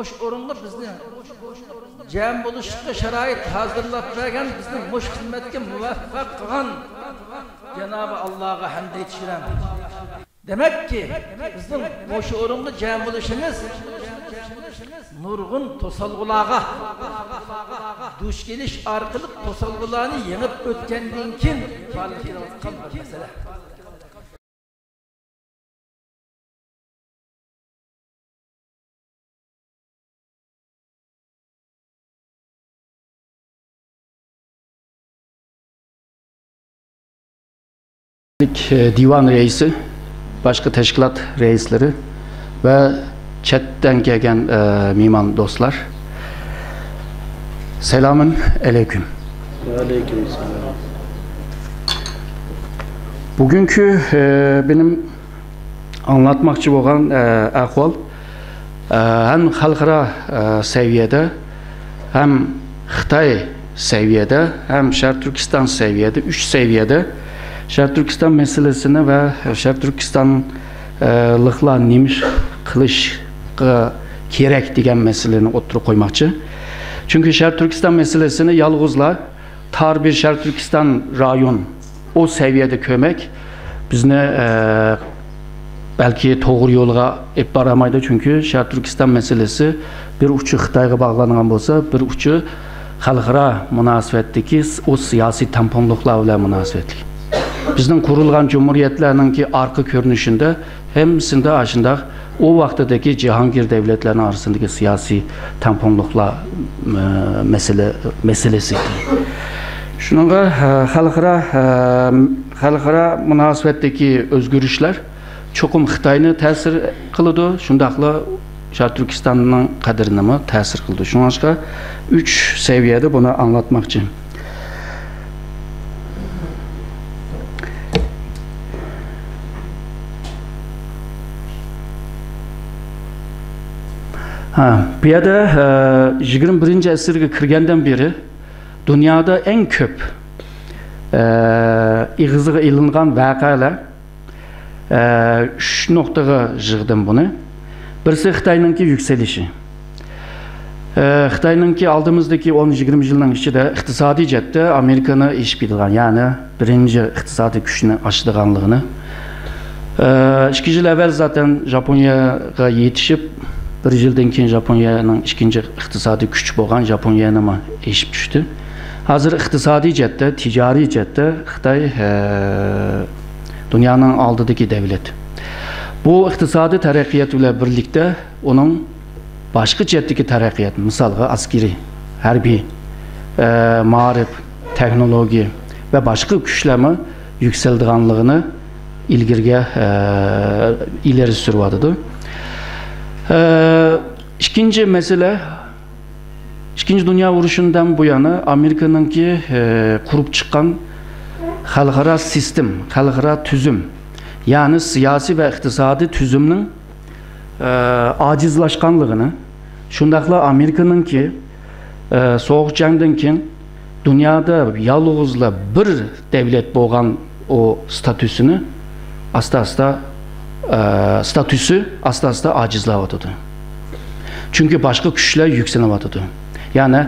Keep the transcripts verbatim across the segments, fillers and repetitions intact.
مۇشۇ ئورۇنغا بىزنى جەم بولۇشقا شارائىت ھازىرلاپ بەرگەن، بىزنى مۇشۇ خىزمەتكە مۇۋەپپەق قىلغان جانابى ئاللاغا ھەمد ئېيتىش بىلەن. دېمەككى، بىزنىڭ مۇشۇ ئورۇنغا جەم بولۇشىمىز نۇرغۇن توسالغۇلارغا دۇچ كېلىش ئارقىلىق، توسالغۇلارنى يېڭىپ ئۆتكەندىن كېيىن بارلىققا كېلىۋاتقان بىر مەسىلە. دىۋان رەئىسى، باشقا تەشكىلات رەئىسلىرى ۋە چەتتىن كەلگەن، ئە، مېھمان دوستلار، سالامۇن ئەلەيكۇم. ۋەئەلەيكۇم سالام. بۈگۈنكى، ئە، بېنىم ئاڭلاتماقچى بولغان، ئە، ئەھۋال، ئە، ھەم خەلقئارا، ئە، سەۋىيەدە، ھەم خىتاي سەۋىيەدە، ھەم شەرقىي تۈركىستان سەۋىيەدە، ئۈچ سەۋىيەدە شەرقىي تۈركىستان مەسىلىسىنى ۋە شەرقىي تۈركىستانلىقلار نېمە ئىش قىلىشقا كېرەك دېگەن مەسىلىنى ئوتتۇرىغا قويماقچى. چۈنكى شەرقىي تۈركىستان مەسىلىسىنى يالغۇزلا تار بىر شەرقىي تۈركىستان رايون، ئۇ سەۋىيەدە كۆرمەك بىزنى، ئە، بەلكى توغرا يولغا ئېلىپ بارالمايدۇ. چۈنكى شەرقىي تۈركىستان مەسىلىسى بىر ئۇچى خىتايغا باغلانغان بولسا، بىر ئۇچى خەلقئارا مۇناسىۋەتتىكى ئۇ سىياسىي تەڭپۇڭلۇقلار بىلەن مۇناسىۋەتلىك. بىزنىڭ قۇرۇلغان جۇمھۇرىيەتلەرنىڭكى ئارقا كۆرۈنۈشىندە ھەممىسىندە ئاشۇنداق ئۇ ۋاقتىدىكى جاھانگىر دەۋلەتلەرنىڭ ئارىسىندىكى سىياسىي تەڭپۇڭلۇقلار، ئە، مەسىلە، مەسىلىسى. شۇنىڭغا، ئە، خەلقئارا، ئە، خەلقئارا مۇناسىۋەتتىكى ئۆزگىرىشلەر چوقۇم خىتاينى تەسىر قىلىدۇ، شۇنداقلا شەرقىي تۈركىستاننىڭ قەدرىنىمۇ تەسىر قىلىدۇ. شۇڭلاشقا ئۈچ سەۋىيەدە بۇنى ئاڭلاتماقچى. ھە، بۇ يەردە، ئە، يىگىرمە بىرىنچى ئەسىرگە كىرگەندىن بېرى دۇنيادا ئەڭ كۆپ، ئە، ئېغىزغا ئېلىنغان ۋەقەلەر، ئە، ئۈچ نۇقتىغا يىغدىم بۇنى. بىرسى خىتاينىڭكى يۈكسىلىشى. ئە، خىتاينىڭكى ئالدىمىزدىكى ئون يىگىرمە يىلنىڭ ئىچىدە ئىقتىسادىي جەھەتتە ئامېرىكىنى ئېشىپ كېتىدىغان، يەنى بىرىنچى ئىقتىسادىي كۈچنى ئاشىدىغانلىقىنى، ئە، ئىككى يىل ئەۋۋەل زاتەن ژاپونىيەگە يېتىشىپ، بىر يىلدىن كېيىن ژاپونىيەنىڭ ئىككىنچى ئىقتىسادىي كۈچ بولغان ژاپونىيەنىمۇ ئېشىپ چۈشتى. ھازىر ئىقتىسادىي جەھەتتە، تىجارىي جەھەتتە خىتاي، ئە، دۇنيانىڭ ئالدىدىكى دەۋلەت. بۇ ئىقتىسادىي تەرەققىيات بىلەن بىرلىكتە ئۇنىڭ باشقا جەھەتتىكى تەرەققىيات، مىسالغا ئەسكىرىي، ھەربىي، ئە، مائارىپ، تېخنولوگىيە ۋە باشقا كۈچلەرمۇ يۈكسىلىدىغانلىقىنى ئىلگىرىگە، ئە، ئىلگىرى سۈرۈۋاتىدۇ. ئە، ئىككىنچى مەسىلە، ئىككىنچى دۇنيا ئۇرۇشىدىن بۇيان ئامېرىكىنىڭكى، ئە، قۇرۇپ چىققان خەلقئارا سىستېم، خەلقئارا تۈزۈم، يەنى سىياسىي ۋە ئىقتىسادىي تۈزۈمنىڭ، ئە، ئاجىزلاشقانلىقىنى، شۇنداقلا ئامېرىكىنىڭكى، ئە، سوغۇق جەڭدىن كېيىن دۇنيادا يالغۇزلا بىر دەۋلەت بولغان ئۇ ستاتۇسىنى ئاستا-ئاستا، ئە، ستاتۇسى ئاستا-ئاستا ئاجىزلاۋاتىدۇ. چۈنكى باشقا كۈچلەر يۈكسىلىۋاتىدۇ. يەنى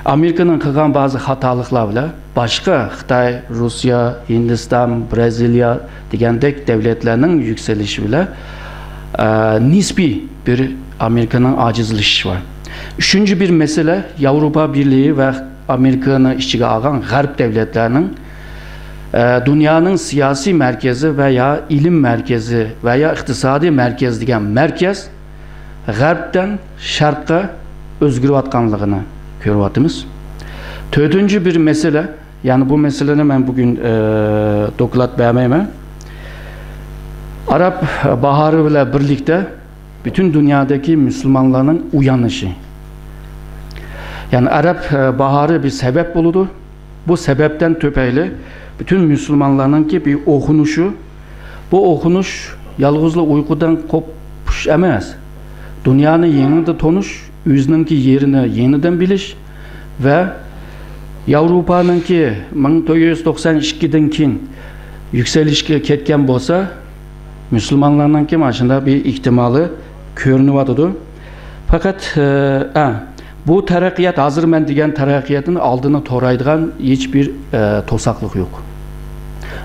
ئامېرىكىنىڭ قىلغان بەزى خاتالىقلار بىلەن باشقا خىتاي، روسىيە، ھىندىستان، بىرازىلىيە دېگەندەك دەۋلەتلەرنىڭ يۈكسىلىشى بىلەن، ئە، نىسپىي بىر ئامېرىكىنىڭ ئاجىزلىشىشى بار. ئۈچىنچى بىر مەسىلە، ياۋروپا بىرلىكى ۋە ئامېرىكىنى ئىچىگە ئالغان غەرب دەۋلەتلەرنىڭ، ئە، دۇنيانىڭ سىياسىي مەركىزى ۋە يا ئىلىم مەركىزى ۋە يا ئىقتىسادىي مەركەز دېگەن مەركەز غەربتىن شەرققە ئۆزگىرىۋاتقانلىقىنى كۆرۈۋاتىمىز. تۆتىنچى بىر مەسىلە، يەنى بۇ مەسىلىنى مەن بۈگۈن، ئە، دوكلات بەرمەيمەن. ئاراب باھارى بىلەن بىرلىكتە پۈتۈن دۇنيادىكى مۇسۇلمانلارنىڭ ئويانىشى. يەنى ئاراب، ئە، باھارى بىر سەۋەب بولىدۇ. بۇ سەۋەبتىن تۈپەيلى پۈتۈن مۇسۇلمانلارنىڭكى بىر ئوخۇنۇشى، بۇ ئوخۇنۇش يالغۇزلا ئۇيقۇدىن قوپۇش ئەمەس، دۇنيانى يېڭىدىن تونۇش، ئۆزىنىڭكى يېرىنى يېڭىدىن بىلىش ۋە ياۋروپانىڭكى مىڭ تۆت يۈز توقسان ئىككىدىن كېيىن يۈكسىلىشكە كەتكەن بولسا، مۇسۇلمانلارنىڭكى مانا شۇنداق بىر ئېھتىمالى كۆرۈنۈۋاتىدۇ. پەقەت، ئە، ئە، بۇ تەرەققىيات، ھازىر مەن دېگەن تەرەققىياتنىڭ ئالدىنى تورايدىغان ھېچبىر، ئە، توساقلىق يوق.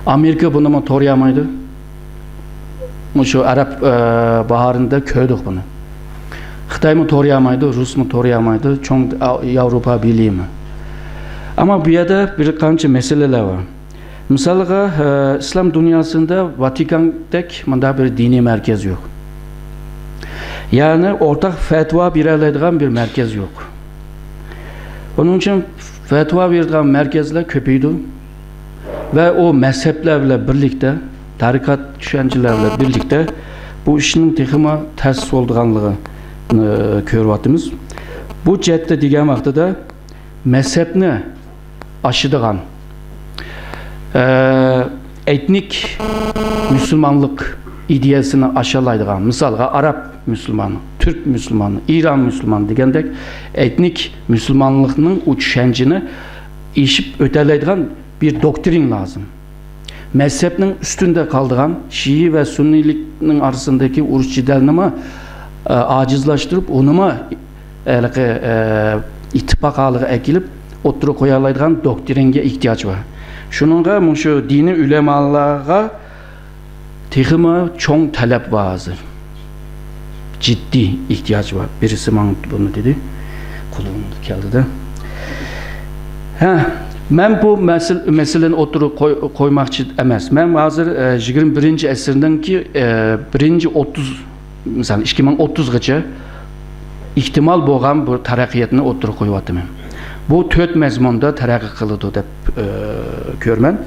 ئامېرىكا بۇنىمۇ تورىيالمايدۇ. مۇشۇ ئەرەب، ئە، باھارىندا كۆردۇق بۇنى. خىتايمۇ تورىيالمايدۇ، رۇسمۇ تورىيالمايدۇ، چوڭ، ئا، ياۋروپا بىرلىكىمۇ. ئەمما بۇ يەردە بىر قانچە مەسىلىلەر بار. مىسالغا، ئە، ئىسلام دۇنياسىندا ۋاتىكاندەك مۇنداق بىر دىنىي مەركەز يوق. يەنى ئورتاق پەتىۋا بېرەلەيدىغان بىر مەركەز يوق. ئۇنىڭ ئۈچۈن پەتىۋا بېرىدىغان مەركەزلەر كۆپىيىدۇ ۋە ئۇ مەزھەپلەر بىلەن بىرلىكتە، تەرىقەت چۈشەنچىلەر بىلەن بىرلىكتە بۇ ئىشنىڭ تېخىمۇ تەس بولىدىغانلىقىنى كۆرۈۋاتىمىز. بۇ جەھەتتە دېگەن ۋاقتىدا مەزھەپنى ئاشىدىغان، ئە، ئېتنىك مۇسۇلمانلىق ئىدىيەسىنى ئاشالايدىغان، مىسالغا، ئاراب مۇسۇلمانى، تۈرك مۇسۇلمانى، ئىران مۇسۇلمانى دېگەندەك ئېتنىك مۇسۇلمانلىقنىڭ ئۇ چۈشەنچىنى ئېشىپ ئۆتەلەيدىغان بىر دوكترىن لازىم. مەزھەپنىڭ ئۈستۈندە قالىدىغان شىئە ۋە سۈننىيلىكنىڭ ئارىسىندىكى ئۇرۇش جېدەلنىمۇ، ئە، ئاجىزلاشتۇرۇپ، ئۇنىمۇ ھېلىقى، ئە، ئىتتىپاق ھالىغا ئەكېلىپ، ئوتتۇرىغا قويالايدىغان دوكترىنگە ئېھتىياج بار. شۇنىڭغا مۇشۇ دىنىي ئۆلەمالارغا تېخىمۇ چوڭ تەلەپ بار ھازىر. جىددىي ئېھتىياج بار. بىرسى ماڭا بۇنى دېدى. قولۇمدا كەلدى-دە. ھە، مەن بۇ مەسىل-، مەسىلىنى ئوتتۇرىغا قوي-، قويماقچى ئەمەس. مەن ھازىر، ئە، يىگىرمە بىرىنچى ئەسىرنىڭكى، ئە، بىرىنچى ئوتتۇز، مىسال، ئىككى مىڭ ئوتتۇزغىچە ئېھتىمال بولغان بۇ تەرەققىياتنى ئوتتۇرىغا قويۇۋاتىمەن. بۇ تۆت مەزمۇندا تەرەققىي قىلىدۇ دەپ، ئە، كۆرىمەن.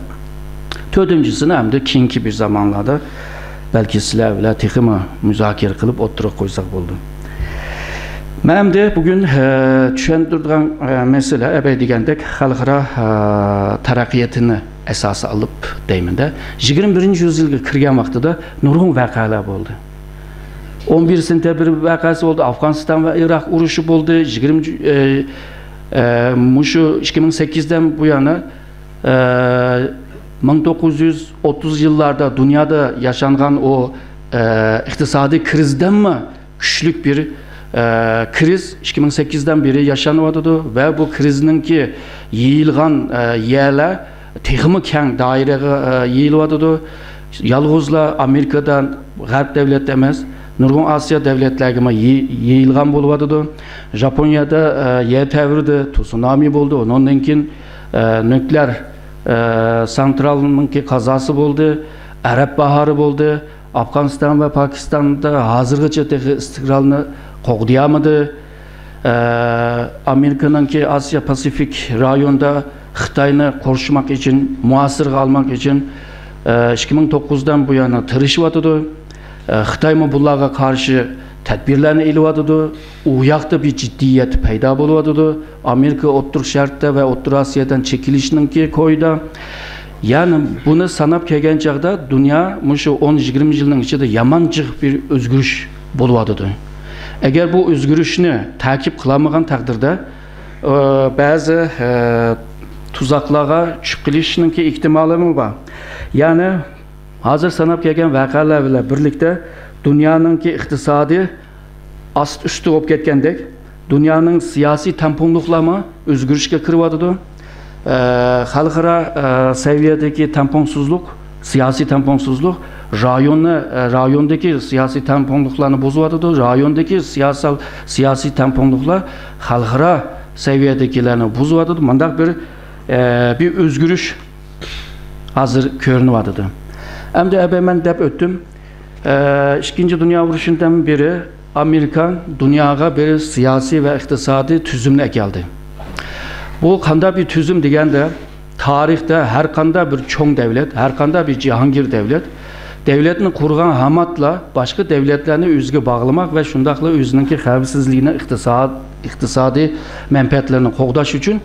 تۆتىنچىسىنى ئەمدى كېيىنكى بىر زامانلاردا بەلكى سىلەر بىلەن تېخىمۇ مۇزاكىرە قىلىپ ئوتتۇرىغا قويساق بولىدۇ. مەن ئەمدى بۈگۈن، ئە، چۈشەندۈرىدىغان، ئە، مەسىلە، ئەبەي دېگەندەك، خەلقئارا، ئە، تەرەققىياتىنى ئاساس ئېلىپ دەيمەن-دە. يىگىرمە بىرىنچى يۈزيىلگە كىرگەن ۋاقتىدا نۇرغۇن ۋەقەلەر بولدى. ئون بىر سېنتەبىر ۋەقەسى بولدى، ئافغانىستان ۋە ئىراق ئۇرۇشى بولدى، يىگىرمە، ئە، ئە، مۇشۇ ئىككى مىڭ سەككىزدىن بۇيانا، ئە، مىڭ توققۇز يۈز ئوتتۇز يىللاردا دۇنيادا ياشانغان ئۇ، ئە، ئىقتىسادىي كىرىزدىنمۇ كۈچلۈك بىر، ئە، كىرىز ئىككى مىڭ سەككىزدىن بېرى ياشىنىۋاتىدۇ ۋە بۇ كىرىزنىڭكى يېيىلغان، ئە، يەرلەر تېخىمۇ كەڭ دائىرىگە، ئە، يېيىلىۋاتىدۇ. يالغۇزلا ئامېرىكىدا، غەرب دۆلەتتە ئەمەس، نۇرغۇن ئاسىيا دۆلەتلەرگىمۇ يېي-، يېيىلغان بولۇۋاتىدۇ. ژاپونىيەدە، ئە، يەر تەۋرىدى، تسۇنامى بولدى، ئۇنىڭدىن كېيىن، ئە، نۆكلەر، ئە، سانترالنىڭكى قازاسى بولدى، ئەرەب باھارى بولدى. ئافغانىستان ۋە پاكىستاندا ھازىرغىچە تېخى ئىستىقرارنى قوغدىيالمىدى. ئە، ئامېرىكىنىڭكى ئاسىيا پاسىفىك رايوندا خىتاينى قورشىماق ئۈچۈن، مۇھاسىرىگە ئالماق ئۈچۈن، ئە، ئىككى مىڭ توققۇزدىن بۇيان تىرىشىۋاتىدۇ. ئە، خىتايمۇ بۇلارغا قارشى تەدبىرلەرنى ئېلىۋاتىدۇ. ئۇ ياقتا بىر جىددىيەت پەيدا بولۇۋاتىدۇ. ئامېرىكا ئوتتۇرا شەرقتە ۋە ئوتتۇرا ئاسىيادىن چېكىنىشنىڭكى كويىدا. يەنى بۇنى ساناپ كەلگەن چاغدا دۇنيا مۇشۇ ئون يىگىرمە يىلنىڭ ئىچىدە يامان جىق بىر ئۆزگىرىش بولۇۋاتىدۇ. ئەگەر بۇ ئۆزگىرىشنى تەكىپ قىلالمىغان تەقدىردە، ئە، بەزى، ئە، تۇزاقلارغا چۈشۈپ قېلىشنىڭكى ئېھتىمالىمۇ بار. يەنى ھازىر ساناپ كەلگەن ۋەقەلەر بىلەن بىرلىكتە دۇنيانىڭكى ئىقتىسادى ئاست-ئۈستى بولۇپ كەتكەندەك، دۇنيانىڭ سىياسىي تەڭپۇڭلۇقلارمۇ ئۆزگىرىشكە كىرىۋاتىدۇ. ئە، خەلقئارا، ئە، سەۋىيەدىكى تەڭپۇڭسىزلىق، سىياسىي تەڭپۇڭسىزلىق رايوننى، ئە، رايوندىكى سىياسىي تەڭپۇڭلۇقلارنى بۇزۇۋاتىدۇ، رايوندىكى سىياسال-، سىياسىي تەڭپۇڭلۇقلار خەلقئارا سەۋىيەدىكىلەرنى بۇزۇۋاتىدۇ. مۇنداق بىر، ئە، بىر ئۆزگىرىش ھازىر كۆرۈنۈۋاتىدۇ. ئەمدى ئەبەي مەن دەپ ئۆتتۈم. ئە، ئىككىنچى دۇنيا ئۇرۇشىدىن بېرى ئامېرىكا دۇنياغا بىر سىياسىي ۋە ئىقتىسادىي تۈزۈمنى ئەكەلدى. بۇ قانداق بىر تۈزۈم دېگەندە، تارىختا ھەر قانداق بىر چوڭ دەۋلەت، ھەر قانداق بىر جاھانگىر دەۋلەت، دەۋلەتنى قۇرغان ھاماتلا باشقا دەۋلەتلەرنى ئۆزىگە باغلىماق ۋە شۇنداقلا ئۆزىنىڭكى خەۋپسىزلىكىنى، ئىقتىساد-، ئىقتىسادىي مەنپەئەتلىرىنى قوغداش ئۈچۈن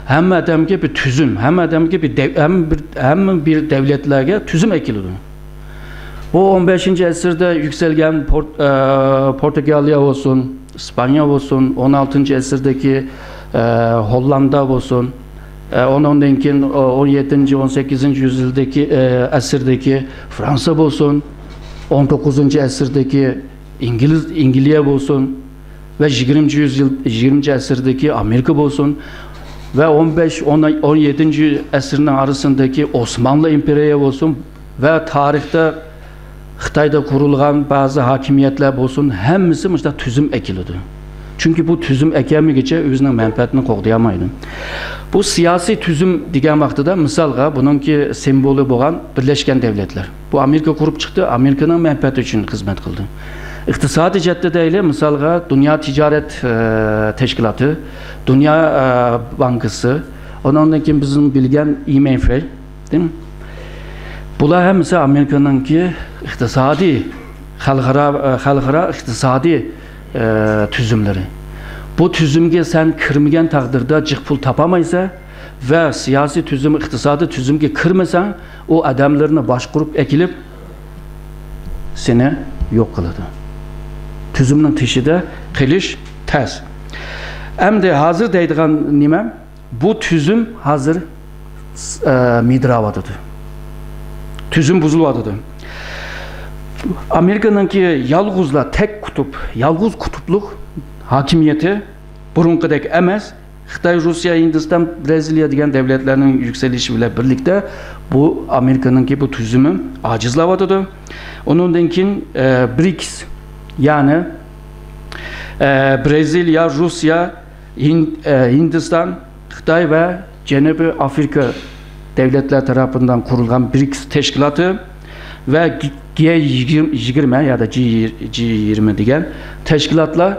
ھەممە ئادەمگە بىر تۈزۈم، ھەممە ئادەمگە بىر دەۋ-، ھەممە بىر، ھەممە بىر دەۋلەتلەرگە تۈزۈم ئەكېلىدۇ. بۇ ئون بەشىنچى ئەسىردە يۈكسەلگەن پورت-، ئە، پورتۇگالىيە بولسۇن، ئىسپانىيە بولسۇن، ئون ئالتىنچى ئەسىردىكى، ئە، ھوللاندا بولسۇن، ئە، ئۇنىڭدىن كېيىن، ئە، ئون يەتتىنچى، ئون سەككىزىنچى يۈزيىلدىكى، ئە، ئەسىردىكى فرانسىيە بولسۇن، ئون توققۇزىنچى ئەسىردىكى ئىنگلىز، ئىنگلىيە بولسۇن، ۋە يىگىرمىنچى يۈز يىل، يىگىرمىنچى ئەسىردىكى ئامېرىكا بولسۇن ۋە ئون بەش، ئون، ئون يەتتىنچى ئەسىرنىڭ ئارىسىندىكى ئوسمانلى ئىمپېرىيە بولسۇن ۋە تارىختا خىتايدا قۇرۇلغان بەزى ھاكىمىيەتلەر بولسۇن، ھەممىسى مۇشۇنداق تۈزۈم ئەكېلىدۇ. چۈنكى بۇ تۈزۈم ئەكەلمىگىچە ئۆزىنىڭ مەنپەئەتىنى قوغدىيالمايدۇ. بۇ سىياسىي تۈزۈم دېگەن ۋاقتىدا، مىسالغا، بۇنىڭكى سىمۋولى بولغان بىرلەشكەن دەۋلەتلەر. بۇ ئامېرىكا قۇرۇپ چىقتى، ئامېرىكىنىڭ مەنپەئەتى ئۈچۈن خىزمەت قىلدى. ئىقتىسادىي جەھەتتە دەيلى، مىسالغا، دۇنيا تىجارەت، ئە، تەشكىلاتى، دۇنيا، ئە، بانكىسى، ئۇنىڭدىن كېيىن بىزنىڭ بىلگەن ئاي ئېم ئېف، دېمە. بۇلار ھەممىسى ئامېرىكىنىڭكى ئىقتىسادىي، خەلقئارا، خەلقئارا ئىقتىسادىي، ئە، تۈزۈملىرى. بۇ تۈزۈمگە سەن كىرمىگەن تەقدىردە جىق پۇل تاپالمايسەن ۋە سىياسىي تۈزۈم، ئىقتىسادىي تۈزۈمگە كىرمىسەڭ، ئۇ ئادەملىرىنى باشقۇرۇپ ئەكېلىپ سېنى يوق قىلىدۇ. تۈزۈمنىڭ تېشىدا قېلىش تەس. ئەمدى ھازىر دەيدىغان نېمەم، بۇ تۈزۈم ھازىر، ئە، مىدىراۋاتىدۇ. تۈزۈم بۇزۇلۇۋاتىدۇ. ئامېرىكىنىڭكى يالغۇزلا تەك قۇتۇپ، يالغۇز قۇتۇپلۇق ھاكىمىيىتى بۇرۇنقىدەك ئەمەس. خىتاي، روسىيە، ھىندىستان، بىرازىلىيە دېگەن دەۋلەتلەرنىڭ يۈكسىلىشى بىلەن بىرلىكتە بۇ ئامېرىكىنىڭكى بۇ تۈزۈمى ئاجىزلاۋاتىدۇ. ئۇنىڭدىن كېيىن، ئە، برىكس، يەنى، ئە، بىرازىلىيە، روسىيە، ھىند-، ئە، ھىندىستان، خىتاي ۋە جەنۇبىي ئافرىقا دەۋلەتلەر تەرەپىدىن قۇرۇلغان برىكس تەشكىلاتى ۋە گې-، گې يىگىرمە، يىگىرمە يا دا جى، جى يىگىرمە دېگەن تەشكىلاتلار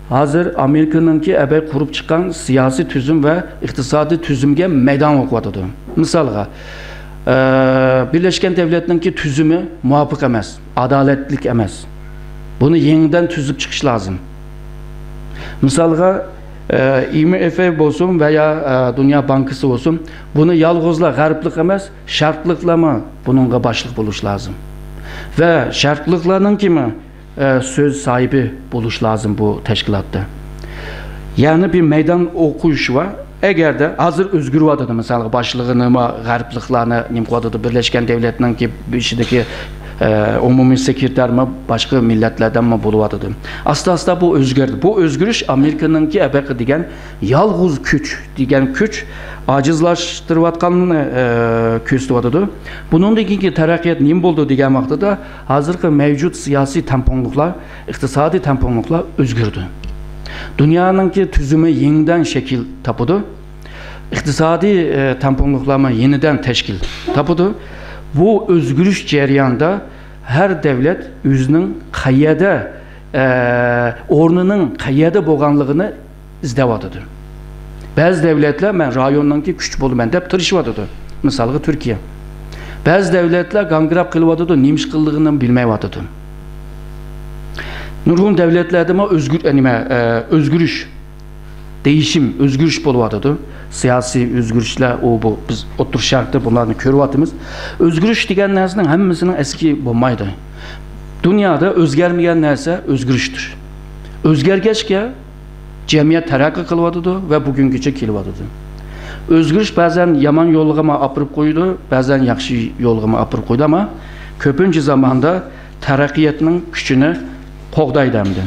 ھازىر ئامېرىكىنىڭكى ئەبەي قۇرۇپ چىققان سىياسىي تۈزۈم ۋە ئىقتىسادىي تۈزۈمگە مەيدان ئوقۇۋاتىدۇ. مىسالغا، ئە، بىرلەشكەن دەۋلەتنىڭكى تۈزۈمى مۇۋاپىق ئەمەس، ئادالەتلىك ئەمەس. بۇنى يېڭىدىن تۈزۈپ چىقىش لازىم. مىسالغا، ئە، ئاي ئېم ئېف بولسۇن ۋە يا، ئە، دۇنيا بانكىسى بولسۇن، بۇنى يالغۇزلا غەربلىك ئەمەس، شەرقلىكلەرمۇ بۇنىڭغا باشلىق بولۇش لازىم. ۋە شەرقلىكلەرنىڭكىمۇ، ئە، سۆز ساھىبى بولۇش لازىم بۇ تەشكىلاتتا. يەنى بىر مەيدان ئوقۇش بار. ئەگەردە ھازىر ئۆزگىرىۋاتىدۇ، مىسالغا، باشلىقىنىمۇ غەربلىكلەرنى نېمە قىلىۋاتىدۇ، بىرلەشكەن دەۋلەتنىڭكى بېشىدىكى، ئە، ئومۇمىي سېكرېتارمۇ باشقا مىللەتلەردىنمۇ بولۇۋاتىدۇ. ئاستا-ئاستا بۇ ئۆزگەردى. بۇ ئۆزگىرىش ئامېرىكىنىڭكى ئەبەقى دېگەن يالغۇز كۈچ، دېگەن كۈچ ئاجىزلاشتۇرۇۋاتقانلىقىنى، ئە، كۆرسىتىۋاتىدۇ. بۇنىڭدىن كېيىنكى تەرەققىيات نېمە بولىدۇ دېگەن ۋاقتىدا، ھازىرقى مەۋجۇت سىياسىي تەڭپۇڭلۇقلار، ئىقتىسادىي تەڭپۇڭلۇقلار ئۆزگىرىدۇ. دۇنيانىڭكى تۈزۈمى يېڭىدىن شەكىل تاپىدۇ. ئىقتىسادىي، ئە، تەڭپۇڭلۇقلارمۇ يېڭىدىن تەشكىل تاپىدۇ. بۇ ئۆزگىرىش جەريانىدا ھەر دەۋلەت ئۆزىنىڭ قەيەردە، ئە، ئورنىنىڭ قەيەردە بولغانلىقىنى ئىزدەۋاتىدۇ. بەزى دەۋلەتلەر، مەن رايوننىڭكى كۈچ بولىمەن دەپ تىرىشىۋاتىدۇ. مىسالغا، تۈركىيە. بەزى دەۋلەتلەر گاڭگىراپ قېلىۋاتىدۇ، نېمە ئىش قىلىدىغىنىمۇ بىلمەيۋاتىدۇ. نۇرغۇن دەۋلەتلەردىمۇ ئۆزگۈر-، ئە، نېمە، ئە، ئۆزگىرىش، دېيىشىم، ئۆزگىرىش بولۇۋاتىدۇ. سىياسىي ئۆزگىرىشلەر، ئۇ، بۇ، بىز ئوتتۇرا شەرقتە بۇلارنى كۆرۈۋاتىمىز. ئۆزگىرىش دېگەن نەرسىنىڭ ھەممىسىنىڭ ئەسلى بولمايدۇ. دۇنيادا ئۆزگەرمىگەن نەرسە ئۆزگىرىشتۇر. ئۆزگەرگەچكە، جەمئىيەت تەرەققىي قىلىۋاتىدۇ ۋە بۈگۈنگىچە كېلىۋاتىدۇ. ئۆزگىرىش بەزەن يامان يولغىمۇ ئاپىرىپ قويىدۇ، بەزەن ياخشى يولغىمۇ ئاپىرىپ قويىدۇ، ئەمما كۆپىنچە زاماندا تەرەققىياتنىڭ كۈچىنى قوغدايدۇ ئەمدى.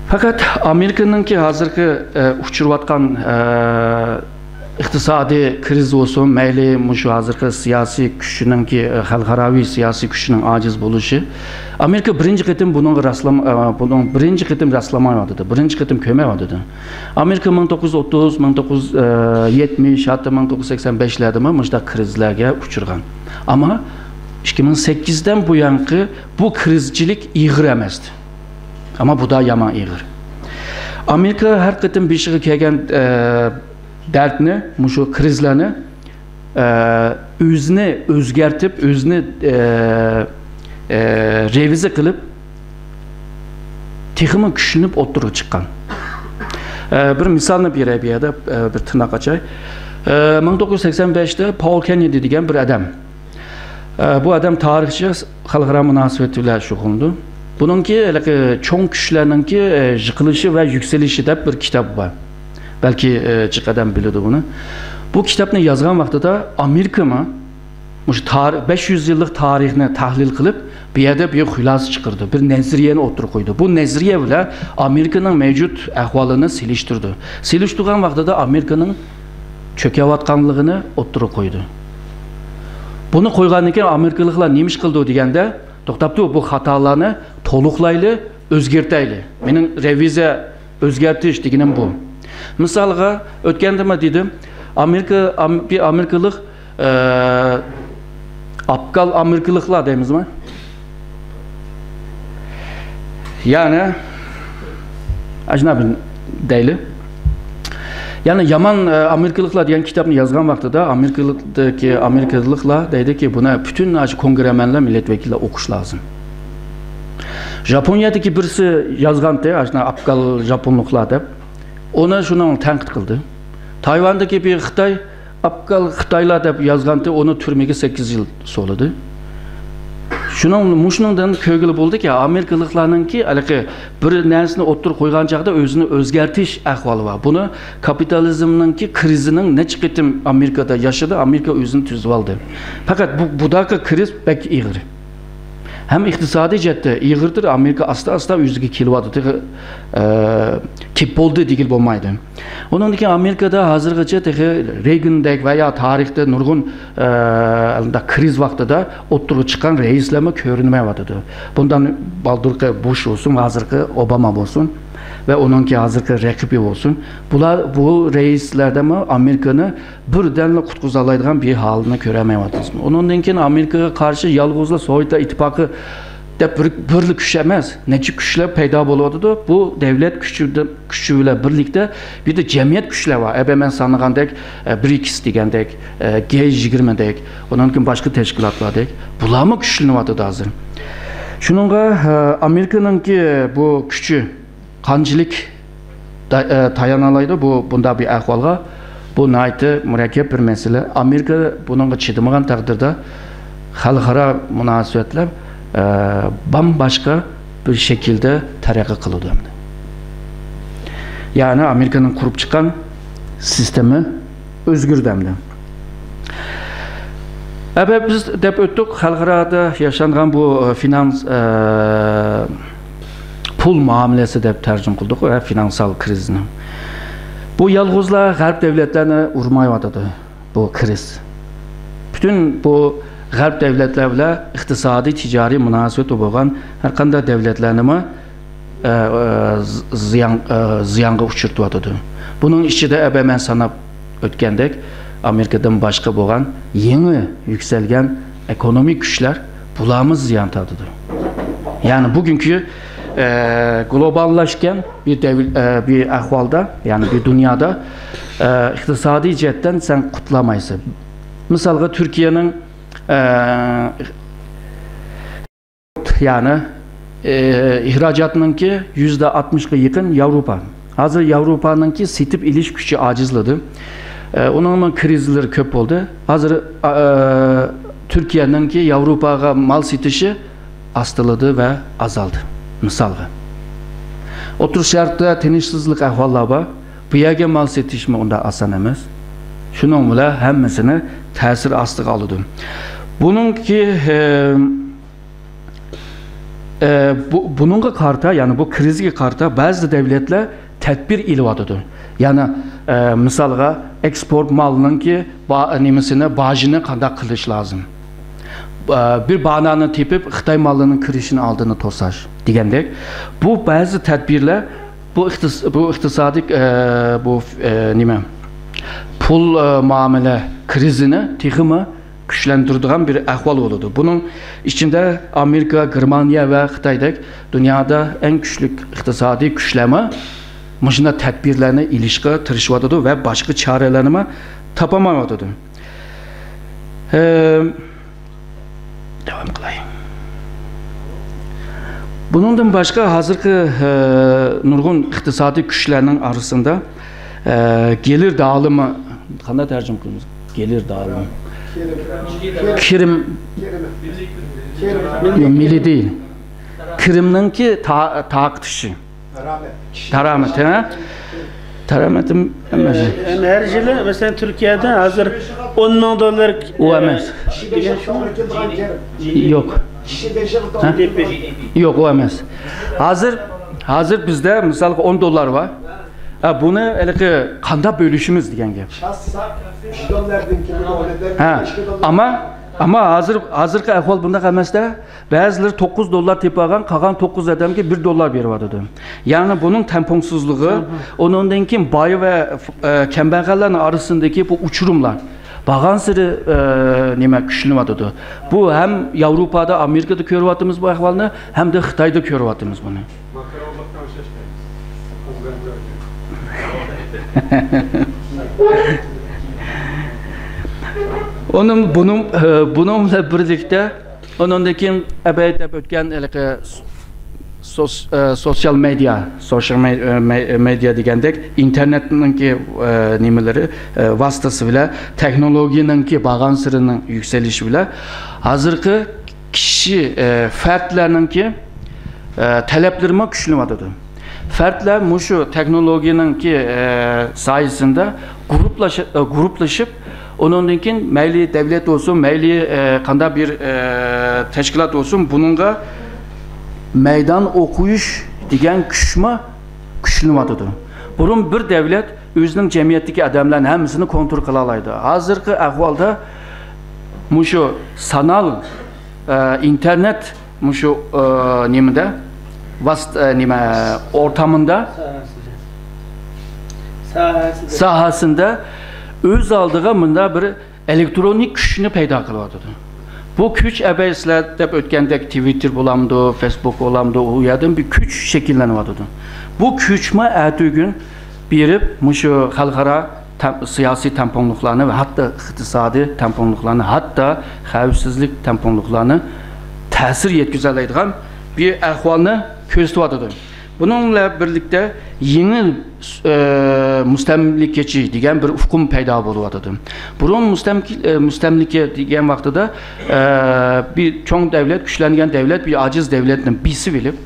پەقەت ئامېرىكىنىڭكى ھازىرقى، ئە، ئۇچۇرۇۋاتقان، ئە، ئىقتىسادىي كىرىزىس بولسۇن، مەيلى مۇشۇ ھازىرقى سىياسىي كۈچىنىڭكى، خەلقئاراۋى سىياسىي كۈچىنىڭ ئاجىز بولۇشى، ئامېرىكا بىرىنچى قېتىم بۇنىڭغا راسلام-، ئە، بۇنىڭ بىرىنچى قېتىم راسلىمايۋاتىدۇ، بىرىنچى قېتىم كۆرمەيۋاتىدۇ. ئامېرىكا مىڭ توققۇز يۈز ئوتتۇز، مىڭ توققۇز يۈز يەتمىش، ھەتتا مىڭ توققۇز يۈز سەكسەن بەشلەردىمۇ مۇشۇنداق كىرىزلەرگە ئۇچرىغان. ئەمما ئىككى مىڭ سەككىزدىن بۇيانقى بۇ كىرىزچىلىك ئېغىر ئەمەستى. ئەمما بۇ دا يامان ئېغىر. ئامېرىكا ھەر قېتىم بېشىغا كەلگەن، ئە، دەردنى، مۇشۇ كىرىزلارنى، ئە، ئۆزىنى ئۆزگەرتىپ، ئۆزىنى، ئە، ئە، رېۋىزىيە قىلىپ، تېخىمۇ كۈچلىنىپ ئوتتۇرىغا چىققان. ئە، بىر مىسالنى بېرەي بۇ يەردە، ئە، بىر تىرناق ئاچاي. ئە، مىڭ توققۇز يۈز سەكسەن بەشتە پاول كېننېدى دېگەن بىر ئادەم. ئە، بۇ ئادەم تارىخچى، خەلقئارا مۇناسىۋەت بىلەن شۇغۇللىنىدۇ. بۇنىڭكى ھېلىقى چوڭ كۈچلەرنىڭكى، ئە، يىقىلىشى ۋە يۈكسىلىشى دەپ بىر كىتاب بار. بەلكى، ئە، جىق ئادەم بىلىدۇ بۇنى. بۇ كىتابنى يازغان ۋاقتىدا ئامېرىكىمۇ مۇشۇ تار-، بەش يۈز يىللىق تارىخنى تەھلىل قىلىپ، بۇ يەردە بىر خۇلاسە چىقىرىدۇ، بىر نەزەرىيەنى ئوتتۇرىغا قويىدۇ. بۇ نەزەرىيە بىلەن ئامېرىكىنىڭ مەۋجۇت ئەھۋالىنى سېلىشتۇرىدۇ. سېلىشتۇرغان ۋاقتىدا ئامېرىكىنىڭ چۆكۈۋاتقانلىقىنى ئوتتۇرىغا قويىدۇ. بۇنى قويغاندىن كېيىن ئامېرىكىلىقلار نېمە ئىش قىلىدۇ دېگەندە، توختاپ تۇر، بۇ خاتالارنى تولۇقلايلى، ئۆزگەرتەيلى. مېنىڭ رېۋىزىيە ئۆزگەرتىش دېگىنىم بۇ. مىسالغا، ئۆتكەندىمۇ دېدىم، ئامېرىكا، ئام-، بىر ئامېرىكىلىق، ئە، ئاپگال ئامېرىكىلىقلار دەيمىزمۇ؟ يەنى، ئەجنەبىي دەيلى. يەنى يامان، ئە، ئامېرىكىلىقلار دېگەن كىتابنى يازغان ۋاقتىدا ئامېرىكىلىقتىكى، ئامېرىكىلىقلار دەيدىكى، بۇنى پۈتۈن ئاشۇ كونگرېمەنلەر، مىللەت ۋەكىللەر ئوقۇش لازىم. ژاپونىيەدىكى بىرسى يازغانتى، ئاشۇنداق ئاپگال ژاپونلۇقلار دەپ. ئۇنى شۇنىڭ تەنقىد قىلدى. تايۋاندىكى بىر خىتاي، ئاپگال خىتايلار دەپ يازغانتى، ئۇنى تۈرمىگە سەككىز يىل سولىدى. شۇنىڭ، مۇشۇنىڭدىن كۆرگىلى بولدىكى، ئامېرىكىلىقلارنىڭكى ھېلىقى بىر نەرسىنى ئوتتۇرىغا قويغان چاغدا ئۆزىنى ئۆزگەرتىش ئەھۋالى بار. بۇنى كاپىتالىزمنىڭكى كرىزىنىڭ نەچچە قېتىم ئامېرىكىدا ياشىدى، ئامېرىكا ئۆزىنى تۈزۈۋالدى. پەقەت بۇ، بۇداقى كرىز بەك ئېغىر. ھەم ئىقتىسادىي جەھەتتە ئېغىردۇر، ئامېرىكا ئاستا-ئاستا ئۆزىگە كېلىۋاتىدۇ، تېخى، ئە، كېلىپ بولدى دېگىلى بولمايدۇ. ئۇنىڭدىن كېيىن ئامېرىكىدا ھازىرغىچە تېخى رېيگندەك ۋە يا تارىختا نۇرغۇن، ئە، كرىز ۋاقتىدا ئوتتۇرىغا چىققان رەئىسلەرمۇ كۆرۈنمەيۋاتىدۇ. بۇندىن بالدۇرقى بۇش بولسۇن، ھازىرقى ئوباما بولسۇن ۋە ئۇنىڭكى ھازىرقى رەقىبى بولسۇن. بۇلار، بۇ رەئىسلەردىمۇ ئامېرىكىنى بىردەملا قۇتقۇزالايدىغان بىر ھالنى كۆرەلمەيۋاتىمىز. ئۇنىڭدىن كېيىن ئامېرىكىغا قارشى يالغۇزلا سوۋېتلار ئىتتىپاقى دەپ بىر، بىرلا كۈچ ئەمەس، نەچچە كۈچلەر پەيدا بولۇۋاتىدۇ. بۇ دەۋلەت كۈچىدە، كۈچى بىلەن بىرلىكتە بىر دە جەمئىيەت كۈچلەر بار. ئەبە مەن سانىغاندەك، ئە، برىكس دېگەندەك، ئە، گې يىگىرمىدەك، ئۇنىڭدىن كېيىن باشقا تەشكىلاتلاردەك. بۇلارمۇ كۈچلىنىۋاتىدۇ ھازىر. شۇنىڭغا، ئە، ئامېرىكىنىڭكى بۇ كۈچى قانچىلىك تا-، ئە، تايانالايدۇ بۇ، بۇنداق بىر ئەھۋالغا؟ بۇ ناھايىتى مۇرەككەپ بىر مەسىلە. ئامېرىكا بۇنىڭغا چىدىمىغان تەقدىردە خەلقئارا مۇناسىۋەتلەر، ئە، بامباشقا بىر شەكىلدە تەرەققىي قىلىدۇ ئەمدى. يەنى ئامېرىكىنىڭ قۇرۇپ چىققان سىستېما ئۆزگىرىدۇ ئەمدى. ئەبە بىز دەپ ئۆتتۇق، خەلقئارادا ياشانغان بۇ، ئە، فىنانس، ئە، پۇل مۇئامىلىسى دەپ تەرجىمە قىلدۇق، ئە، فىنانسال كرىزىسنى. بۇ يالغۇزلا غەرب دەۋلەتلەرنى ئۇرمايۋاتىدۇ، بۇ كرىز. پۈتۈن بۇ غەرب دەۋلەتلەر بىلەن ئىقتىسادىي، تىجارىي مۇناسىۋىتى بولغان ھەر قانداق دەۋلەتلەرنىمۇ ئە، ئە، زىيان، ئە، زىيانغا ئۇچرىتىۋاتىدۇ. بۇنىڭ ئىچىدە ئەبە مەن ساناپ ئۆتكەندەك، ئامېرىكىدىن باشقا بولغان يېڭى يۈكسەلگەن ئېكونومىك كۈچلەر، بۇلارمۇ زىيان تارتىدۇ. يەنى بۈگۈنكى، ئە، گلوباللاشقان بىر دەۋل-، ئە، بىر ئەھۋالدا، يەنى بىر دۇنيادا، ئە، ئىقتىسادىي جەھەتتىن سەن قۇتۇلالمايسەن. مىسالغا، تۈركىيەنىڭ، ئە، يەنى، ئى، ئىخراجاتنىڭكى يۈزدە ئاتمىشقا يېقىن ياۋروپا. ھازىر ياۋروپانىڭكى سېتىپ ئېلىش كۈچى ئاجىزلىدى. ئى، ئۇنىڭمۇ كرىزىسلىرى كۆپ بولدى. ھازىر، ئا، ئا، تۈركىيەنىڭكى ياۋروپاغا مال سېتىشى ئاستىلىدى ۋە ئازالدى. مىسالغا، ئوتتۇرا شەرقتە تىنچسىزلىق ئەھۋاللار بار. بۇ يەرگە مال سېتىشمۇ ئۇنداق ئاسان ئەمەس. شۇنىڭ بىلەن ھەممىسىنى تەسىر ئاستىغا ئالىدۇ. بۇنىڭكى، ئى، ئە، بۇ، بۇنىڭغا قارىتا، يەنى بۇ كرىزىسقا قارىتا بەزى دەۋلەتلەر تەدبىر ئېلىۋاتىدۇ. يەنى، ئە، مىسالغا، ئېكسپورت مالنىڭكى با-، نېمىسىنى، باجىنى قانداق قىلىش لازىم؟ ئە، بىر بانانى تېپىپ، خىتاي مالىنىڭ كىرىشىنى ئالدىنى توساش دېگەندەك، بۇ بەزى تەدبىرلەر بۇ ئىقتىس-، بۇ ئىقتىسادىي، ئە، بۇ، ئە، نېمە، پۇل، ئە، مۇئامىلە كرىزىسىنى تېخىمۇ كۈچلەندۈرىدىغان بىر ئەھۋال بولىدۇ. بۇنىڭ ئىچىدە ئامېرىكا، گېرمانىيە ۋە خىتايدەك دۇنيادا ئەڭ كۈچلۈك ئىقتىسادىي كۈچلەرمۇ مۇشۇنداق تەدبىرلەرنى ئېلىشقا تىرىشىۋاتىدۇ ۋە باشقا چارىلەرنىمۇ تاپالمايۋاتىدۇ. ئە، داۋام قىلاي. بۇنىڭدىن باشقا، ھازىرقى، ئە، نۇرغۇن ئىقتىسادىي كۈچلەرنىڭ ئارىسىدا، ئە، گېلىر دائالىمى، قانداق تەرجىمە قىلىمىز؟ گېلىر دائالىمى. كىرىم. ياق، مىللىي دېيىل. كىرىمنىڭكى تا-، تارقىتىشى. دارامىتى، ھە؟ دارامىتىم ئەمەس. ئە، ھەر يىلى، مەسىلەن، تۈركىيەدە ھازىر ئون مىڭ دوللار، ئۇ ئەمەس. دېگەن شۇ. ياق. ھە؟ يوق، ئۇ ئەمەس. ھازىر، ھازىر بىزدە مىسالغا ئون دوللار بار. ھە، بۇنى ھېلىقى قانداق بۆلۈشىمىز دېگەن گەپ. ھە، ئەمما، ئەمما ھازىر، ھازىرقى ئەھۋال بۇنداق ئەمەس-دە. بەزىلىرى توققۇز دوللار تېپىۋالغان، قالغان توققۇز ئادەمگە بىر دوللار بېرىۋاتىدۇ. يەنى بۇنىڭ تەڭپۇڭسىزلىقى، ئۇنىڭدىن كېيىن باي ۋە، ئە، كەمبەغەللەرنىڭ ئارىسىندىكى بۇ ئۇچۇرۇملار بارغانسېرى، ئە، نېمە، كۈچلىنىۋاتىدۇ. بۇ ھەم ياۋروپادا، ئامېرىكىدا كۆرۈۋاتىمىز بۇ ئەھۋالنى، ھەمدە خىتايدا كۆرۈۋاتىمىز بۇنى. ئۇنىڭ، بۇنىڭ، ئە، بۇنىڭ بىلەن بىرلىكتە، ئۇنىڭدىن كېيىن ئەبەي دەپ ئۆتكەن ھېلىقى سوس-، ئە، سوسىيال مېدىيا، سوشىيال مې-، ئە، مې-، مېدىيا دېگەندەك ئىنتېرنېتنىڭكى، ئە، نېمىلىرى، ئە، ۋاسىتىسى بىلەن، تېخنولوگىيەنىڭكى بارغانسېرىنىڭ يۈكسىلىشى بىلەن ھازىرقى كىشى، ئە، فەردلەرنىڭكى، ئە، تەلەپلىرىمۇ كۈچلىنىۋاتىدۇ. فەردلەر مۇشۇ تېخنولوگىيەنىڭكى، ئە، سايىسىندە گۇرۇپلاشا-، ئە، گۇرۇپلىشىپ، ئۇنىڭدىن كېيىن مەيلى دەۋلەت بولسۇن، مەيلى، ئە، قانداق بىر، ئە، تەشكىلات بولسۇن، بۇنىڭغا مەيدان ئوقۇيۇش دېگەن كۈچمۇ كۈچلىنىۋاتىدۇ. بۇرۇن بىر دەۋلەت ئۆزىنىڭ جەمئىيەتتىكى ئادەملەرنى ھەممىسىنى كونترول قىلالايدۇ. ھازىرقى ئەھۋالدا مۇشۇ سانال، ئە، ئىنتېرنېت مۇشۇ، ئە، نېمىدە، ۋاست-، ئە، نېمە، ئورتامىندا، ساھەسىدە، ساھەسىدە ئۆز ئالدىغا مۇنداق بىر ئېلېكترونىك كۈچنى پەيدا قىلىۋاتىدۇ. بۇ كۈچ ئەبەي سىلەر دەپ ئۆتكەندەك تىۋىتتېر بولامدۇ، فېيسبۇك بولامدۇ، ئۇ يەردىن بىر كۈچ شەكىللىنىۋاتىدۇ. بۇ كۈچمۇ ئەتىگۈن بېرىپ مۇشۇ خەلقئارا تەم-، سىياسىي تەڭپۇڭلۇقلارنى ۋە ھەتتا ئىقتىسادىي تەڭپۇڭلۇقلارنى، ھەتتا خەۋپسىزلىك تەڭپۇڭلۇقلارنى تەسىر يەتكۈزەلەيدىغان بىر ئەھۋالنى كۆرسىتىۋاتىدۇ. بۇنىڭ بىلەن بىرلىكتە يېڭى، ئە، مۇستەملىكىچى دېگەن بىر ئۇقۇم پەيدا بولۇۋاتىدۇ. بۇرۇن مۇستەمكى-، ئە، مۇستەملىكە دېگەن ۋاقتىدا، ئە، بىر چوڭ دەۋلەت، كۈچلەنگەن دەۋلەت بىر ئاجىز دەۋلەتنى بېسىۋېلىپ،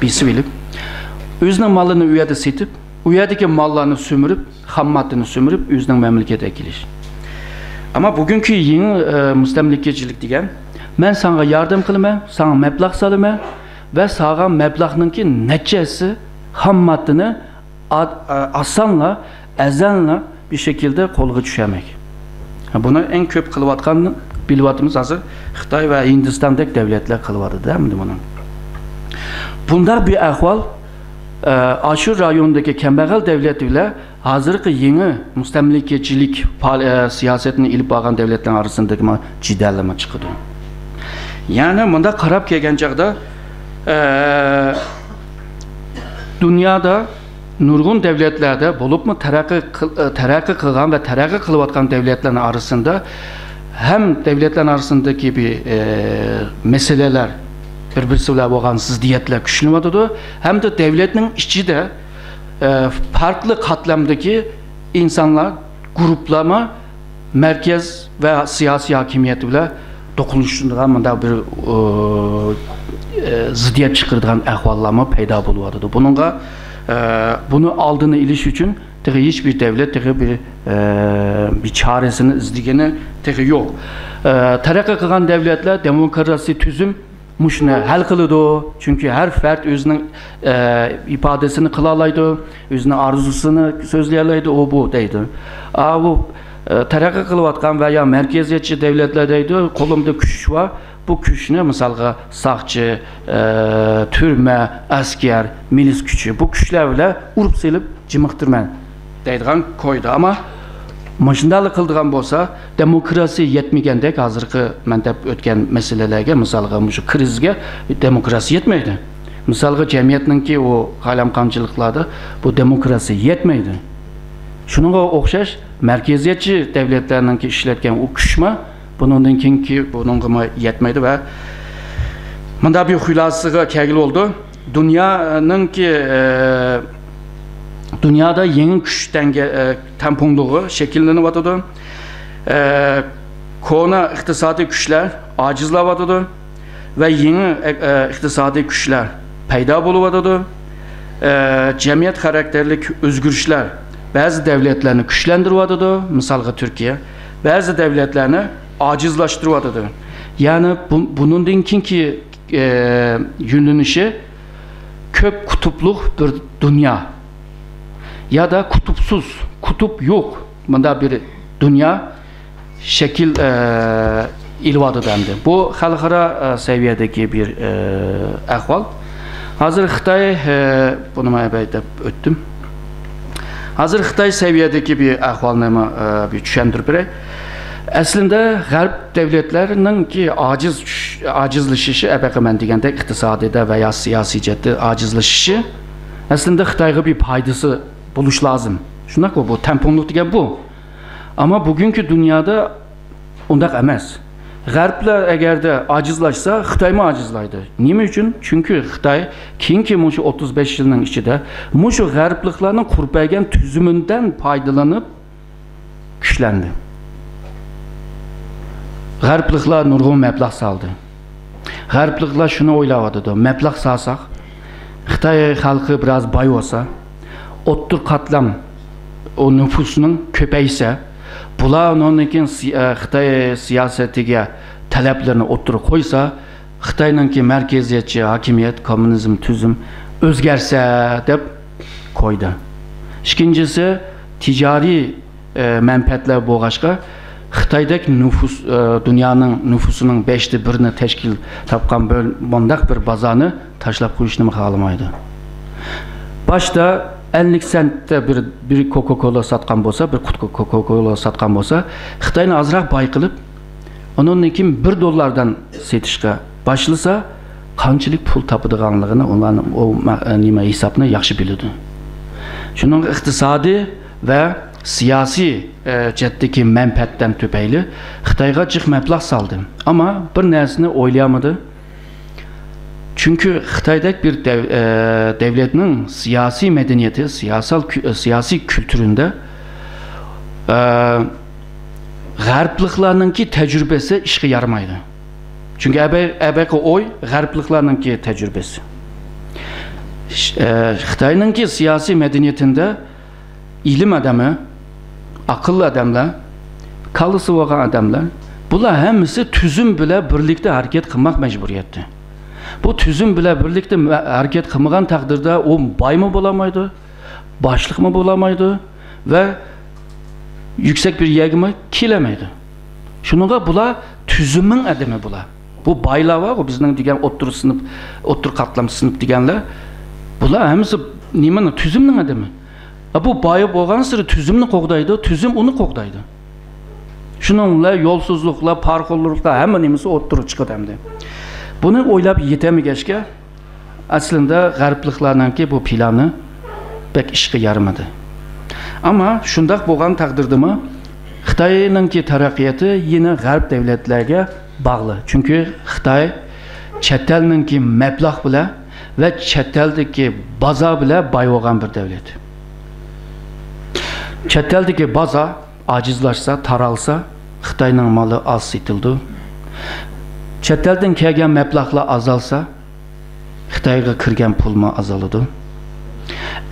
بېسىۋېلىپ، ئۆزىنىڭ مالىنى ئۇ يەردە سېتىپ، ئۇ يەردىكى ماللارنى سۈمۈرۈپ، خام ماددىنى سۈمۈرۈپ، ئۆزىنىڭ مەملىكەتىگە ئەكېلىش. ئەمما بۈگۈنكى يېڭى، ئە، مۇستەملىكىچىلىك دېگەن، مەن ساڭا ياردەم قىلىمەن، ساڭا مەبلەغ سالىمەن ۋە ساغا مەبلەغنىڭكى نەچچە ھەسسە خام ماددىنى ئا-، ئا-، ئاسانلا، ئەزەنلا بىر شەكىلدە قولغا چۈشەرمەك. بۇنى ئەڭ كۆپ قىلىۋاتقان، بىلىۋاتىمىز ھازىر خىتاي ۋە ھىندىستاندەك دەۋلەتلەر قىلىۋاتىدۇ ئەمدى بۇنى. بۇنداق بىر ئەھۋال، ئە، ئاشۇ رايوندىكى كەمبەغەل دەۋلەت بىلەن ھازىرقى يېڭى مۇستەملىكىچىلىك پائال-، ئە، سىياسەتنى ئېلىپ بارغان دەۋلەتلەر ئارىسىندىكى جېدەللىمە چىقىدۇ. يەنى مۇنداق قاراپ كەلگەن چاغدا، ئە، دۇنيادا نۇرغۇن دەۋلەتلەردە، بولۇپمۇ تەرەققىي قىل-، ئە، تەرەققىي قىلغان ۋە تەرەققىي قىلىۋاتقان دەۋلەتلەرنىڭ ئارىسىندا ھەم دەۋلەتلەرنىڭ ئارىسىندىكى بىر، ئە، مەسىلىلەر، بىر-بىرسى بىلەن بولغان زىددىيەتلەر كۈچلىنىۋاتىدۇ، ھەمدە دەۋلەتنىڭ ئىچىدە، ئە، پەرقلىق قاتلامدىكى ئىنسانلار، گۇرۇپپىلارمۇ مەركەز ۋە سىياسىي ھاكىمىيەت بىلەن توقۇنۇشىدىغان مۇنداق بىر، ئۇ، ئە، زىددىيەت چىقىرىدىغان ئەھۋاللارمۇ پەيدا بولۇۋاتىدۇ. بۇنىڭغا، ئە، بۇنى ئالدىنى ئېلىش ئۈچۈن تېخى ھېچ بىر دەۋلەت تېخى بىر، ئە، بىر چارىسىنى ئىزدىگىنى تېخى يوق. ئە، تەرەققىي قىلغان دەۋلەتلەر دېموكراتىك تۈزۈم مۇشۇنى ھەل قىلىدۇ، چۈنكى ھەر پەرد ئۆزىنىڭ، ئە، ئىپادىسىنى قىلالايدۇ، ئۆزىنىڭ ئارزۇسىنى سۆزلىيەلەيدۇ، ئۇ بۇ دەيدۇ. ئاۋۇ، ئە، تەرەققىي قىلىۋاتقان ۋە يا مەركەزىيەتچى دەۋلەتلەر دەيدۇ، قولۇمدا كۈچ بار، بۇ كۈچنى، مىسالغا، ساقچى، ئە، تۈرمە، ئەسكەر، مىلىس كۈچى، بۇ كۈچلەر بىلەن ئۇرۇپ سېلىپ جىمىقتۇرىمەن دەيدىغان كويدا. ئەمما مۇشۇنداقلا قىلىدىغان بولسا، دېموكراتىيە يەتمىگەندەك، ھازىرقى مەن دەپ ئۆتكەن مەسىلىلەرگە، مىسالغا، مۇشۇ كىرىزىسكە دېموكراتىيە يەتمەيدۇ. مىسالغا، جەمئىيەتنىڭكى ئۇ قالايمىقانچىلىقلاردا بۇ دېموكراتىيە يەتمەيدۇ. شۇنىڭغا ئوخشاش، مەركەزىيەتچى دەۋلەتلەرنىڭكى ئىشلەتكەن ئۇ كۈچمۇ بۇنىڭدىن كېيىنكى بۇنىڭغىمۇ يەتمەيدۇ ۋە مۇنداق بىر خۇلاسىگە كەلگىلى بولىدۇ. دۇنيانىڭكى، ئە، دۇنيادا يېڭى كۈچ تەڭگە-، ئە، تەڭپۇڭلۇقى شەكىللىنىۋاتىدۇ. ئە، كونا ئىقتىسادىي كۈچلەر ئاجىزلاۋاتىدۇ ۋە يېڭى، ئە، ئە، ئىقتىسادىي كۈچلەر پەيدا بولۇۋاتىدۇ. ئە، جەمئىيەت خاراكتېرلىك ئۆزگىرىشلەر بەزى دەۋلەتلەرنى كۈچلەندۈرۈۋاتىدۇ، مىسالغا، تۈركىيە، بەزى دەۋلەتلەرنى ئاجىزلاشتۇرۇۋاتىدۇ. يەنى بۇ، بۇنىڭدىن كېيىنكى، ئە، يۆنىلىشى كۆپ قۇتۇپلۇق بىر دۇنيا يادا قۇتۇپسىز، قۇتۇپ يوق مۇنداق بىر دۇنيا شەكىل، ئە، ئېلىۋاتىدۇ ئەمدى. بۇ خەلقئارا، ئە، سەۋىيەدىكى بىر، ئە، ئەھۋال. ھازىر خىتاي، ئە، بۇنى مەن ئەبەي دەپ ئۆتتۈم. ھازىر خىتاي سەۋىيەدىكى بىر ئەھۋالنى، ئە، بىر چۈشەندۈرۈپ بېرەي. ئەسلىندە غەرب دۆلەتلەرنىڭكى ئاجىز چۈش-، ئاجىزلىشىشى، ئەبەقى مەن دېگەندەك ئىقتىسادىيدا ۋە يا سىياسىي جەھەتتە ئاجىزلىشىشى ئەسلىندە خىتايغا بىر پايدىسى بولۇش لازىم. شۇنداققۇ، بۇ تەڭپۇڭلۇق دېگەن بۇ. ئەمما بۈگۈنكى دۇنيادا ئۇنداق ئەمەس. غەربلەر ئەگەردە ئاجىزلاشسا، خىتايمۇ ئاجىزلايدۇ. نېمە ئۈچۈن؟ چۈنكى خىتاي كېيىنكى مۇشۇ ئوتتۇز بەش يىلنىڭ ئىچىدە مۇشۇ غەربلىكلەرنىڭ قۇرۇپ بەرگەن تۈزۈمىدىن پايدىلىنىپ، كۈچلەندى. غەربلىكلار نۇرغۇن مەبلەغ سالدى. غەربلىكلار شۇنى ئويلاۋاتىدۇ، مەبلەغ سالساق، خىتاي خەلقى بىراز باي بولسا، ئوتتۇرا قاتلام ئۇ نوپۇسنىڭ كۆپەيسە، بۇلار ئۇنىڭدىن كېيىن سىي-، ئە، خىتاي سىياسىتىگە تەلەپلىرىنى ئوتتۇرىغا قويسا، خىتاينىڭكى مەركەزىيەتچى ھاكىمىيەت، كوممۇنىزم تۈزۈم ئۆزگەرسە دەپ قويدى. ئىككىنچىسى، تىجارىي، ئە، مەنپەئەتلەر بولغاچقا، خىتايدەك نوپۇس، ئە، دۇنيانىڭ نوپۇسىنىڭ بەشتە بىرىنى تەشكىل تاپقان بىر، مۇنداق بىر بازارنى تاشلاپ قويۇشنىمۇ خالىمايدۇ. باشتا ئەللىك سېنتتە بىر، بىر كوكا كولا ساتقان بولسا، بىر قۇتى كوكا كولا ساتقان بولسا، خىتاينى ئازراق باي قىلىپ، ئۇنىڭدىن كېيىن بىر دوللاردىن سېتىشقا باشلىسا، قانچىلىك پۇل تاپىدىغانلىقىنى ئۇلارنىڭ ئۇ مە-، نېمە ھېسابنى ياخشى بىلىدۇ. شۇنىڭغا ئىقتىسادىي ۋە سىياسىي، ئە، جەھەتتىكى مەنپەئەتتىن تۈپەيلى خىتايغا جىق مەبلەغ سالدى. ئەمما بىر نەرسىنى ئويلىيالمىدى. چۈنكى خىتايدەك بىر دەۋ-، ئە، دەۋلەتنىڭ سىياسىي مەدەنىيىتى، سىياسال كۈ-، سىياسىي كۈلتۈرىدە، ئە، غەربلىكلارنىڭكى تەجرىبىسى ئىشقا يارىمايدۇ. چۈنكى ئەبەي-، ئەبەقى ئوي غەربلىكلارنىڭكى تەجرىبىسى. ش-، ئە، خىتاينىڭكى سىياسىي مەدەنىيىتىدە ئىلىم ئادىمى، ئەقىللىق ئادەملەر، كاللىسى بولغان ئادەملەر، بۇلار ھەممىسى تۈزۈم بىلەن بىرلىكتە ھەرىكەت قىلماق مەجبۇرىيەتتە. بۇ تۈزۈم بىلەن بىرلىكتە مە-، ھەرىكەت قىلمىغان تەقدىردە ئۇ بايمۇ بولالمايدۇ، باشلىقمۇ بولالمايدۇ ۋە يۈكسەك بىر يەرگىمۇ كېلەلمەيدۇ. شۇنىڭغا بۇلار تۈزۈمنىڭ ئادىمى بۇلار. بۇ بايلار بارغۇ، بىزنىڭ دېگەن ئوتتۇرا سىنىپ، ئوتتۇرا قاتلام سىنىپ دېگەنلەر. بۇلار ھەممىسى نېمىنىڭ؟ تۈزۈمنىڭ ئادىمى. ئە، بۇ باي بولغانسېرى تۈزۈمنى قوغدايدۇ، تۈزۈم ئۇنى قوغدايدۇ. شۇنىڭ بىلەن يولسىزلىقلار، پارىخورلۇقلار، ھەممە نېمىسى ئوتتۇرىغا چىقىدۇ ئەمدى. بۇنى ئويلاپ يېتەلمىگەچكە، ئەسلىندە غەربلىكلارنىڭكى بۇ پىلانى بەك ئىشقا يارىمىدى. ئەمما شۇنداق بولغان تەقدىردىمۇ، خىتاينىڭكى تەرەققىياتى يەنە غەرب دۆلەتلەرگە باغلىق. چۈنكى خىتاي چەت ئەلنىڭكى مەبلەغ بىلەن ۋە چەت ئەلدىكى بازار بىلەن باي بولغان بىر دۆلەت. چەت ئەلدىكى بازار ئاجىزلاشسا، تارالسا، خىتاينىڭ مالى ئاز سېتىلىدۇ. چەت ئەلدىن كەلگەن مەبلەغلەر ئازالسا، خىتايغا كىرگەن پۇلمۇ ئازالىدۇ.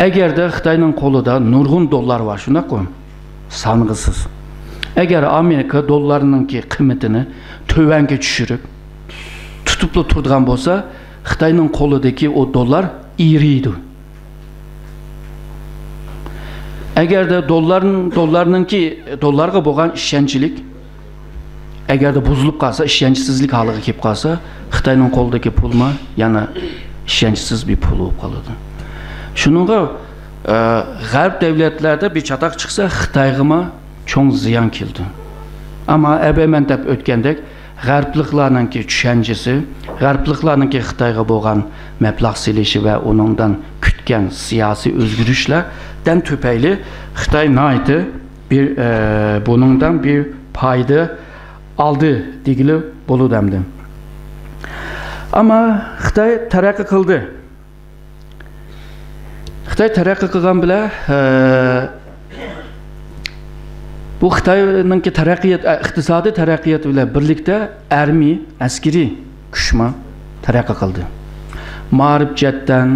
ئەگەردە خىتاينىڭ قولىدا نۇرغۇن دوللار بار، شۇنداققۇ؟ سانغىسىز. ئەگەر ئامېرىكا دوللارنىڭكى قىممىتىنى تۆۋەنگە چۈشۈرۈپ، تۇتۇپلا تۇرىدىغان بولسا، خىتاينىڭ قولىدىكى ئۇ دوللار ئېرىيدۇ. ئەگەردە دوللار، دوللارنىڭكى، دوللارغا بولغان ئىشەنچلىك ئەگەردە بۇزۇلۇپ قالسا، ئىشەنچسىزلىك ھالىغا كېلىپ قالسا، خىتاينىڭ قولىدىكى پۇلمۇ يەنە ئىشەنچسىز بىر پۇل بولۇپ قالىدۇ. شۇنىڭغا، ئە، غەرب دۆلەتلەردە بىر چاتاق چىقسا، خىتايغىمۇ چوڭ زىيان كېلىدۇ. ئەمما ئەبەي مەن دەپ ئۆتكەندەك، غەربلىكلارنىڭكى چۈشەنچىسى، غەربلىكلارنىڭكى خىتايغا بولغان مەبلەغ سېلىشى ۋە ئۇنىڭدىن كۈتكەن سىياسىي ئۆزگىرىشلەردىن تۈپەيلى خىتاي ناھايىتى بىر، ئە، بۇنىڭدىن بىر پايدا ئالدى دېگىلى بولىدۇ ئەمدى. ئەمما خىتاي تەرەققىي قىلدى. خىتاي تەرەققىي قىلغان بىلەن، ئە، بۇ خىتاينىڭكى تەرەققىيات، ئە، ئىقتىسادىي تەرەققىياتى بىلەن بىرلىكتە ئەرمىي، ئەسكىرىي كۈچمۇ تەرەققىي قىلدى. مائارىپ جەھەتتىن،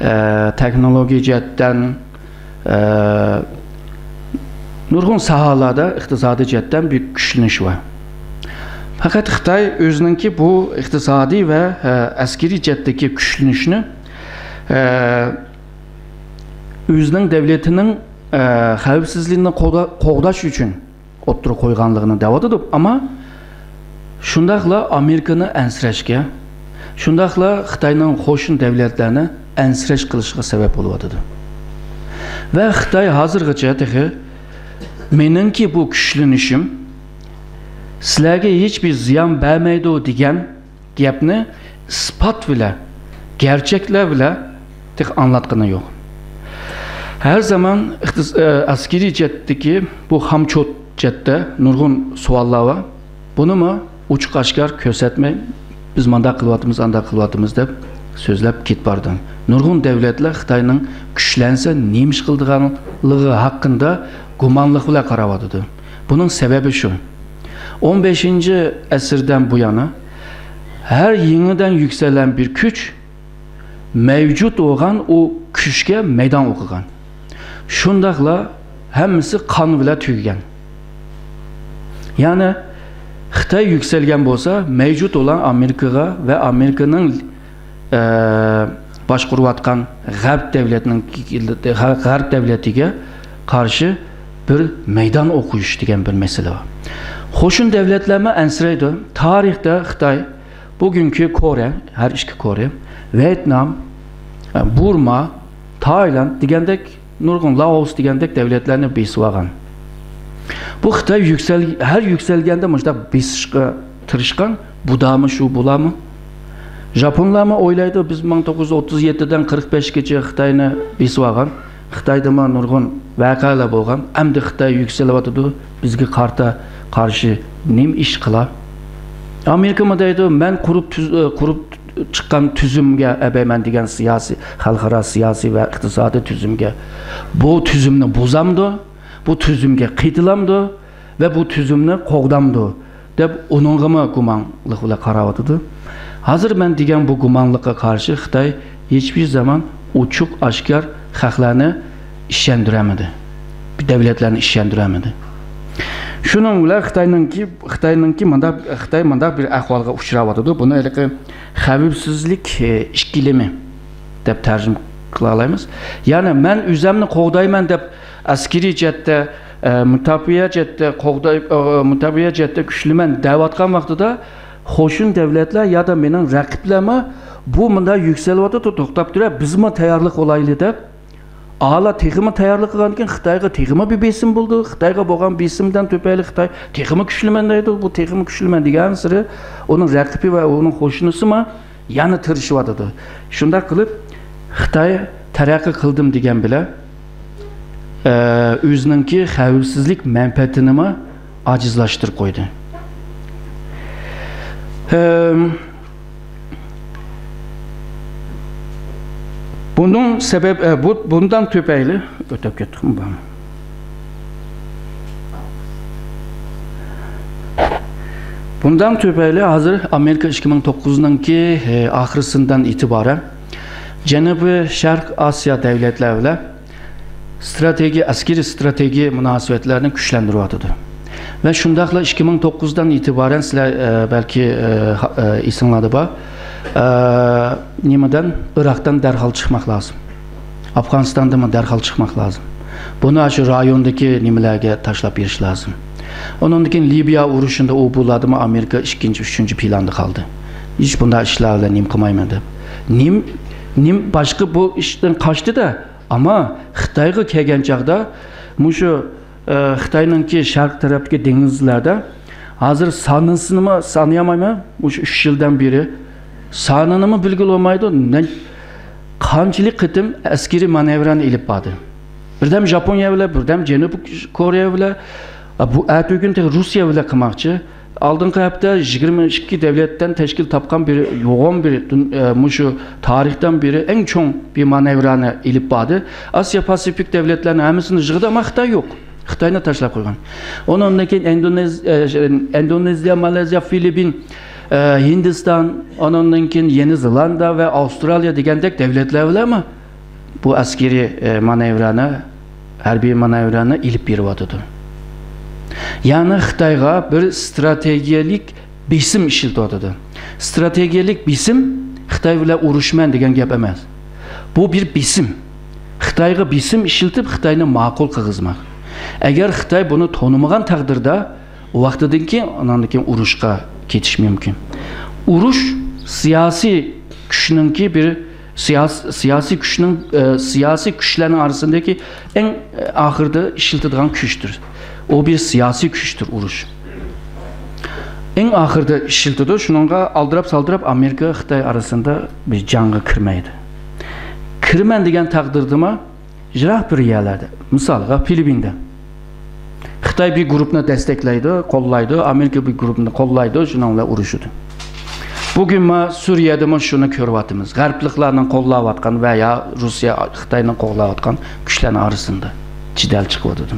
ئە، تېخنولوگىيە جەھەتتىن، ئە، نۇرغۇن ساھەلەردە ئىقتىسادىي جەھەتتىن بىر كۈچلىنىش بار. پەقەت خىتاي ئۆزىنىڭكى بۇ ئىقتىسادىي ۋە، ئە، ئەسكىرىي جەھەتتىكى كۈچلىنىشىنى، ئە، ئۆزىنىڭ دەۋلىتىنىڭ، ئە، خەۋپسىزلىكىنى قوغدا-، قوغداش ئۈچۈن ئوتتۇرىغا قويغانلىقىنى دەۋاتىدۇ. ئەمما شۇنداقلا ئامېرىكىنى ئەنسىرەشكە، شۇنداقلا خىتاينىڭ قوشنا دەۋلەتلەرنى ئەنسىرەش قىلىشىغا سەۋەب بولۇۋاتىدۇ. ۋە خىتاي ھازىرغىچە تېخى «مېنىڭكى بۇ كۈچلىنىشىم سىلەرگە ھېچبىر زىيان بەرمەيدۇ» دېگەن گەپنى ئىسپات بىلەن، گەرچەكلەر بىلەن تېخى ئاڭلاتقىنى يوق. ھەر زامان ئىقتىس-، ئە، ئەسكىرىي جەھەتتىكى بۇ خامچوت جەھەتتە نۇرغۇن سوئاللار بار. بۇنىمۇ ئوچۇق ئاشكار كۆرسەتمەي، «بىز مانداق قىلىۋاتىمىز، ئانداق قىلىۋاتىمىز» دەپ سۆزلەپ كېتىپ بارىدۇ. نۇرغۇن دەۋلەتلەر خىتاينىڭ كۈچلەنسە نېمە ئىش قىلىدىغانلىقى ھەققىدە گۇمانلىق بىلەن قاراۋاتىدۇ. بۇنىڭ سەۋەبى شۇ. ئون بەشىنچى ئەسىردىن بۇيانا ھەر يېڭىدىن يۈكسەلگەن بىر كۈچ مەۋجۇت بولغان ئۇ كۈچكە مەيدان ئوقۇغان. شۇنداقلا ھەممىسى قان بىلەن تۈگىگەن. يەنى خىتاي يۈكسەلگەن بولسا، مەۋجۇت بولغان ئامېرىكىغا ۋە ئامېرىكىنىڭ، ئە، باشقۇرۇۋاتقان غەرب دەۋلەتنىڭ، غەرب دەۋلىتىگە قارشى بىر مەيدان ئوقۇش دېگەن بىر مەسىلە بار. قوشنا دەۋلەتلەرمۇ ئەنسىرەيدۇ. تارىختا خىتاي بۈگۈنكى كورېيە، ھەر ئىككى كورېيە، ۋيېتنام، بۇرما، تايلاند دېگەندەك، نۇرغۇن، لائوس دېگەندەك دەۋلەتلەرنى بېسىۋالغان. بۇ خىتاي يۈكسەل-، ھەر يۈكسەلگەندە مۇشۇنداق بېسىشقا تىرىشقان، بۇدامۇ شۇ بۇلامۇ؟ ژاپونلارمۇ ئويلايدۇ، بىز مىڭ توققۇز يۈز ئوتتۇز يەتتىدىن قىرىق بەشكىچە خىتاينى بېسىۋالغان. خىتايدىمۇ نۇرغۇن ۋەقەلەر بولغان. ئەمدى خىتاي يۈكسىلىۋاتىدۇ. بىزگە قارتا، قارشى نېمە ئىش قىلا؟ ئامېرىكىمۇ دەيدۇ، مەن قۇرۇپ تۈز-، قۇرۇپ چىققان تۈزۈمگە ئەبەيمەن دېگەن سىياسىي، خەلقئارا سىياسىي ۋە ئىقتىسادىي تۈزۈمگە. بۇ تۈزۈمنى بۇزامدۇ؟ بۇ تۈزۈمگە قېتىلامدۇ؟ ۋە بۇ تۈزۈمنى قوغدامدۇ؟ دەپ ئۇنىڭغىمۇ گۇمانلىق بىلەن قاراۋاتىدۇ. ھازىر مەن دېگەن بۇ گۇمانلىققا قارشى خىتاي ھېچبىر زامان ئوچۇق ئاشكار خەقلەرنى ئىشەندۈرەلمىدى. دەۋلەتلەرنى ئىشەندۈرەلمىدى. شۇنىڭ بىلەن خىتاينىڭكى، خىتاينىڭكى مانداق، خىتاي مانداق بىر ئەھۋالغا ئۇچراۋاتىدۇ. بۇنى ھېلىقى خەۋپسىزلىك، ئى، ئىككىلىمى دەپ تەرجىمە قىلالايمىز. يەنى مەن ئۆزۈمنى قوغدايمەن دەپ ئەسكىرىي جەھەتتە، ئە، مۇداپىئە جەھەتتە قوغداي-، ئە، مۇداپىئە جەھەتتە كۈچلۈمەن دەۋاتقان ۋاقتىدا، قوشنا دەۋلەتلەر يا دا مېنىڭ رەقىبلەرمۇ بۇ مۇنداق يۈكسىلىۋاتىدۇ، توختاپ تۇرە، بىزمۇ تەييارلىق قىلايلى دەپ، ئالا تېخىمۇ تەييارلىق قىلغاندىن كېيىن خىتايغا تېخىمۇ بىر بېسىم بولىدۇ. خىتايغا بولغان بېسىمدىن تۈپەيلى خىتاي تېخىمۇ كۈچلىمەن دەيدۇ. بۇ تېخىمۇ كۈچلىمەن دېگەنسېرى ئۇنىڭ رەقىبى ۋە ئۇنىڭ قوشنىسىمۇ يەنە تىرىشىۋاتىدۇ. شۇنداق قىلىپ، خىتاي تەرەققىي قىلدىم دېگەن بىلەن، ئە، ئۆزىنىڭكى خەۋپسىزلىك مەنپەئەتىنىمۇ ئاجىزلاشتۇرۇپ قويدى. ئەم، بۇنىڭ سەۋەب، ئە، بۇ، بۇندىن تۈپەيلى، ئۆتۈپ كەتتۇقمۇ بۇ؟ بۇندىن تۈپەيلى ھازىر ئامېرىكا ئىككى مىڭ توققۇزنىڭكى، ئە، ئاخىرسىندىن ئېتىبارەن جەنۇبىي شەرق ئاسىيا دەۋلەتلەر بىلەن ستراتېگىيە، ئەسكىرىي ستراتېگىيە مۇناسىۋەتلەرنى كۈچلەندۈرۈۋاتىدۇ. ۋە شۇنداقلا ئىككى مىڭ توققۇزدىن ئېتىبارەن سىلەر، ئە، بەلكى، ئە، ھا-، ئە، ئېسىڭلاردا بار، ئە، نېمىدىن، ئىراقتىن دەرھال چىقماق لازىم. ئافغانىستاندىنمۇ دەرھال چىقماق لازىم. بۇنى شۇ رايوندىكى نېمىلەرگە تاشلاپ بېرىش لازىم. ئۇنىڭدىن كېيىن لىبىيە ئۇرۇشىندا ئۇ بۇلاردىمۇ ئامېرىكا ئىككىنچى، ئۈچىنچى پىلاندا قالدى. ھېچ بۇنداق ئىشلار بىلەن نېمە قىلمايمەن دەپ. نېم-، نېم-، باشقا بۇ ئىشتىن قاچتى-دە، ئەمما خىتايغا كەلگەن چاغدا مۇشۇ، ئە، خىتاينىڭكى شەرق تەرەپتىكى دېڭىزلاردا ھازىر سانىسىنىمۇ سانىيالمايمەن، مۇشۇ ئۈچ يىلدىن بېرى سانىنىمۇ بىلگىلى بولمايدۇ. نە-، قانچىلىك قېتىم ئەسكىرىي مانېۋىرنى ئېلىپ باردى. بىردەم ژاپونىيە بىلەن، بىردەم جەنۇبىي كورېيە بىلەن، بۇ ئەتىگۈن تېخى روسىيە بىلەن قىلماقچى. ئالدىنقى ھەپتە يىگىرمە ئىككى دەۋلەتتىن تەشكىل تاپقان بىر يوغان بىر دۇن-، ئە، مۇشۇ تارىختىن بېرى ئەڭ چوڭ بىر مانېۋىرنى ئېلىپ باردى. ئاسىيا پاسىفىك دەۋلەتلەرنىڭ ھەممىسىنى يىغدى، ئەمما خىتاي يوق. خىتاينى تاشلاپ قويغان. ئۇنىڭدىن كېيىن ئىندونېز-، ئە، ئىندونېزىيە، مالايزىيە، فىلىپپىن، ئە، ھىندىستان، ئۇنىڭدىن كېيىن يېڭى زېلاندىيە ۋە ئاۋسترالىيە دېگەندەك دەۋلەتلەر بىلەنمۇ بۇ ئەسكىرىي، ئە، مانېۋىرنى، ھەربىي مانېۋىرنى ئېلىپ بېرىۋاتىدۇ. يەنى خىتايغا بىر ستراتېگىيەلىك بېسىم ئىشلىتىۋاتىدۇ. ستراتېگىيەلىك بېسىم، خىتاي بىلەن ئۇرۇشىمەن دېگەن گەپ ئەمەس. بۇ بىر بېسىم. خىتايغا بېسىم ئىشلىتىپ، خىتاينى ماقۇل قىلغۇزماق. ئەگەر خىتاي بۇنى تونۇمىغان تەقدىردە، ۋاقتىدىن كېيىن، ئاناندىن كېيىن ئۇرۇشقا كېتىش مۇمكىن. ئۇرۇش سىياسىي كۈچنىڭكى بىر سىياس-، سىياسىي كۈچنىڭ، ئە، سىياسىي كۈچلەرنىڭ ئارىسىندىكى ئەڭ، ئە، ئاخىرىدا ئىشلىتىدىغان كۈچتۇر. ئۇ بىر سىياسىي كۈچتۇر، ئۇرۇش. ئەڭ ئاخىرىدا ئىشلىتىدۇ. شۇنىڭغا ئالدىراپ-سالدىراپ ئامېرىكا، خىتاي ئارىسىندا بىر جەڭگە كىرمەيدۇ. كىرىمەن دېگەن تەقدىردىمۇ، يىراق بىر يەرلەردە، مىسالغا، فىلىپپىندە خىتاي بىر گۇرۇپنى دەستەكلەيدۇ، قوللايدۇ، ئامېرىكا بىر گۇرۇپنى قوللايدۇ، شۇنىڭ بىلەن ئۇرۇشىدۇ. بۈگۈنمۇ سۈرىيەدىمۇ شۇنى كۆرۈۋاتىمىز. غەربلىكلارنىڭ قوللاۋاتقان ۋە يا رۇسىيە، خىتاينىڭ قوللاۋاتقان كۈچلەرنىڭ ئارىسىندا جېدەل چىقىۋاتىدۇ.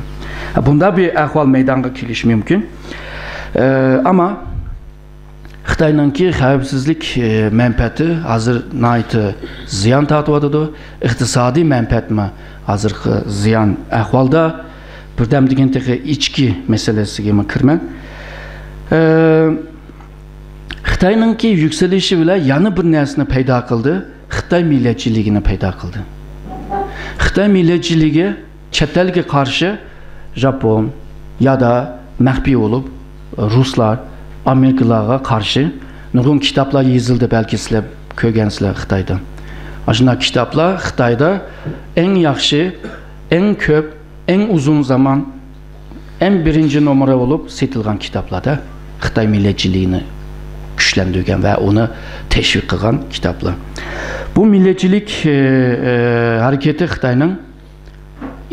بۇنداق بىر ئەھۋال مەيدانغا كېلىشى مۇمكىن. ئە، ئەمما خىتاينىڭكى خەۋپسىزلىك، ئى، مەنپەئەتى ھازىر ناھايىتى زىيان تارتىۋاتىدۇ. ئىقتىسادىي مەنپەئەتمۇ ھازىرقى زىيان ئەھۋالدا. بىردەمدىن كېيىن تېخى ئىچكى مەسىلىسىگىمۇ كىرىمەن. ئى، خىتاينىڭكى يۈكسىلىشى بىلەن يەنە بىر نەرسىنى پەيدا قىلدى. خىتاي مىللەتچىلىكىنى پەيدا قىلدى. خىتاي مىللەتچىلىكى چەت ئەلگە قارشى، ژاپون يادا مەخپىي بولۇپ، رۇسلار، ئامېرىكىلارغا قارشى نۇرغۇن كىتابلار يېزىلدى، بەلكى سىلەر كۆرگەنسىلەر خىتايدا. ئاشۇنداق كىتابلار خىتايدا ئەڭ ياخشى، ئەڭ كۆپ، ئەڭ ئۇزۇن زامان، ئەڭ بىرىنچى نومۇرى بولۇپ سېتىلغان كىتابلاردا خىتاي مىللەتچىلىكىنى كۈچلەندۈرگەن ۋە ئۇنى تەشۋىق قىلغان كىتابلار. بۇ مىللەتچىلىك، ئى، ئى، ھەرىكىتى خىتاينىڭ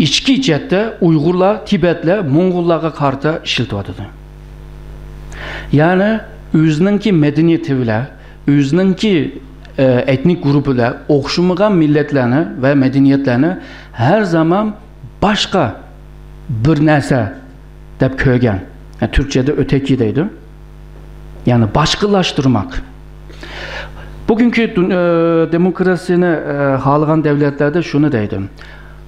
ئىچكى جەھەتتە ئۇيغۇرلار، تىبەتلەر، موڭغۇللارغا قارىتا ئىشلىتىۋاتىدۇ. يەنى ئۆزىنىڭكى مەدەنىيىتى بىلەن، ئۆزىنىڭكى، ئە، ئېتنىك گۇرۇپپا بىلەن ئوخشىمىغان مىللەتلەرنى ۋە مەدەنىيەتلەرنى ھەر زامان باشقا بىر نەرسە دەپ كۆرگەن. يەنى تۈركچەدە ئۆتەكى دەيدۇ. يەنى باشقىلاشتۇرماق. بۈگۈنكى دۇن-، ئە، دېموكراتىيىنى، ئە، خالىغان دەۋلەتلەردە شۇنى دەيدۇ.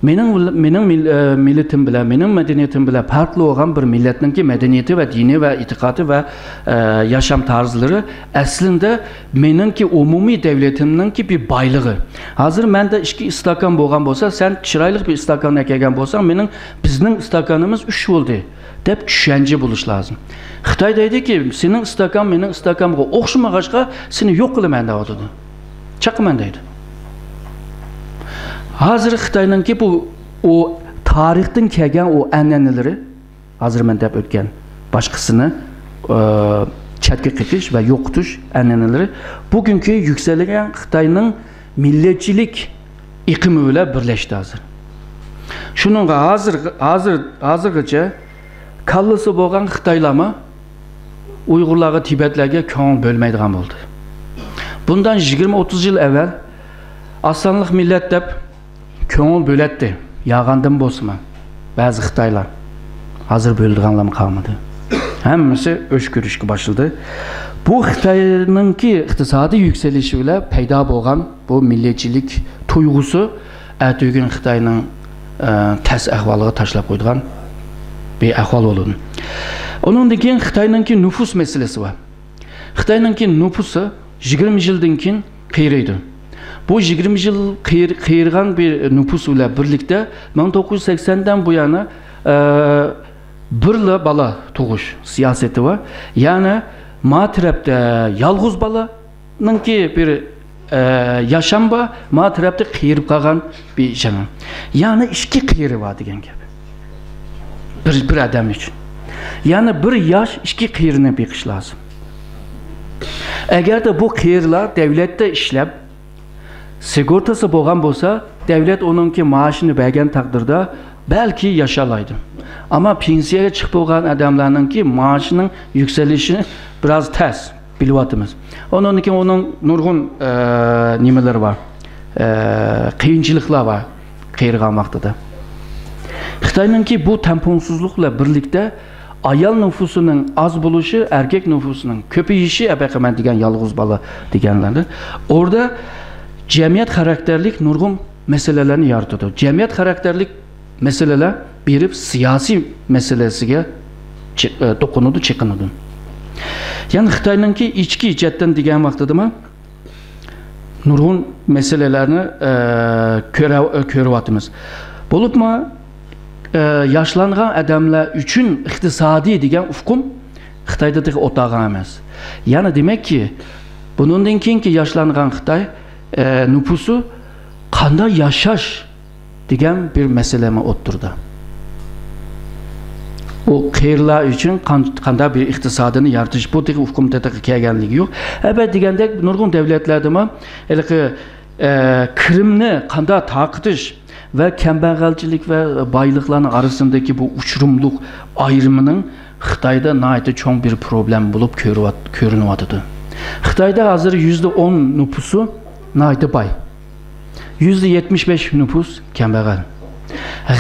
مېنىڭ، مېنىڭ مىل-، ئە، مىللىتىم بىلەن، مېنىڭ مەدەنىيىتىم بىلەن پەرقلىق بولغان بىر مىللەتنىڭكى مەدەنىيىتى ۋە دىنى ۋە ئېتىقادى ۋە، ئە، ياشام تەرزلىرى ئەسلىندە مېنىڭكى ئومۇمىي دەۋلىتىمنىڭكى بىر بايلىقى. ھازىر مەندە ئىككى ئىستاكان بولغان بولسا، سەن چىرايلىق بىر ئىستاكان ئەكەلگەن بولساڭ، مېنىڭ، بىزنىڭ ئىستاكانىمىز ئۈچ بولدى، دەپ چۈشەنچە بولۇش لازىم. خىتاي دەيدىكى، سېنىڭ ئىستاكان مېنىڭ ئىستاكانغا ئوخشىمىغاچقا، سېنى يوق قىلىمەن دەۋاتىدۇ. چاقىمەن دەيدۇ. ھازىر خىتاينىڭكى بۇ، ئۇ تارىختىن كەلگەن ئۇ ئەنئەنىلىرى، ھازىر مەن دەپ ئۆتكەن باشقىسىنى، ئى، چەتكە قېقىش ۋە يوقىتىش ئەنئەنىلىرى بۈگۈنكى يۈكسەلگەن خىتاينىڭ مىللەتچىلىك ئېقىمى بىلەن بىرلەشتى ھازىر. شۇنىڭغا ھازىر، ھازىر، ھازىرغىچە كاللىسى بولغان خىتايلارمۇ ئۇيغۇرلارغا، تىبەتلەرگە كۆڭۈل بۆلمەيدىغان بولدى. بۇندىن يىگىرمە ئوتتۇز يىل ئەۋۋەل ئاز سانلىق مىللەت دەپ كۆڭۈل بۆلەتتى، يالغاندىن بولسىمۇ، بەزى خىتايلار. ھازىر بۆلىدىغانلارمۇ قالمىدى. ھەممىسى ئۆچ كۆرۈشكە باشلىدى. بۇ خىتاينىڭكى ئىقتىسادىي يۈكسىلىشى بىلەن پەيدا بولغان بۇ مىللەتچىلىك تۇيغۇسى ئەتىگۈن خىتاينىڭ، ئە، تەس ئەھۋالىغا تاشلاپ قويىدىغان بىر ئەھۋال بولىدۇ. ئۇنىڭدىن كېيىن خىتاينىڭكى نوپۇس مەسىلىسى بار. خىتاينىڭكى نوپۇسى يىگىرمە يىلدىن كېيىن قېرىيدۇ. بۇ يىگىرمە يىل قېر-، قېرىغان بىر نوپۇس بىلەن بىرلىكتە مىڭ توققۇز يۈز سەكسەندىن بۇيانى، ئە، بىرلا بالا تۇغۇش سىياسىتى بار. يەنى ما تەرەپتە يالغۇز بالىنىڭكى بىر، ئە، ياشام بار، ما تەرەپتە قېرىپ قالغان بىر ياشام. يەنى ئىككى قېرى بار دېگەن گەپ. بىر، بىر ئادەم ئۈچۈن. يەنى بىر ياش ئىككى قېرىنى بېقىش لازىم. ئەگەردە بۇ قېرىلار دەۋلەتتە ئىشلەپ، سىگورتىسى بولغان بولسا، دەۋلەت ئۇنىڭكى مائاشىنى بەرگەن تەقدىردە بەلكى ياشالايدۇ. ئەمما پېنسىيەگە چىقىپ بولغان ئادەملەرنىڭكى مائاشىنىڭ يۈكسىلىشى بىراز تەس، بىلىۋاتىمىز. ئۇنىڭدىن كېيىن ئۇنىڭ نۇرغۇن، ئە، نېمىلىرى بار، ئە، قىيىنچىلىقلار بار قېرىغان ۋاقتىدا. خىتاينىڭكى بۇ تەڭپۇڭسىزلىق بىلەن بىرلىكتە ئايال نوپۇسىنىڭ ئاز بولۇشى، ئەركەك نوپۇسىنىڭ كۆپىيىشى، ئەبەقىمەن دېگەن يالغۇز بالا دېگەنلەرنى، ئوردا جەمئىيەت خاراكتېرلىك نۇرغۇن مەسىلىلەرنى يارىتىدۇ. جەمئىيەت خاراكتېرلىك مەسىلىلەر بېرىپ سىياسىي مەسىلىسىگە چى-، ئە، توقۇنىدۇ، چېقىنىدۇ. يەنى خىتاينىڭكى ئىچكى جەھەتتىن دېگەن ۋاقتىدىمۇ نۇرغۇن مەسىلىلەرنى، ئە، كۆرە-، ئە، كۆرۈۋاتىمىز. بولۇپمۇ، ئە، ياشلانغان ئادەملەر ئۈچۈن ئىقتىسادىي دېگەن ئۇقۇم خىتايدا تېخى ئولتۇرغان ئەمەس. يەنى دېمەككى، بۇنىڭدىن كېيىنكى ياشلانغان خىتاي، ئە، نوپۇسى قانداق ياشاش دېگەن بىر مەسىلىمۇ ئوتتۇرىدا. ئۇ قېرىلار ئۈچۈن قان-، قانداق بىر ئىقتىسادىنى يارىتىش، بۇ تېخى ئۇقۇم تېخى كەلگەنلىكى يوق. ئەلبەتتە دېگەندەك، نۇرغۇن دۆلەتلەردىمۇ ھېلىقى، ئە، كىرىمنى قانداق تارقىتىش ۋە كەمبەغەلچىلىك ۋە بايلىقلارنىڭ ئارىسىندىكى بۇ ئۇچۇرۇملۇق ئايرىمىنىڭ خىتايدا ناھايىتى چوڭ بىر پروبلېما بولۇپ كۆرۈۋات-، كۆرۈنۈۋاتىدۇ. خىتايدا ھازىر يۈزدە ئون نوپۇسى ناھايىتى باي. يۈزدە يەتمىش بەش نوپۇس كەمبەغەل.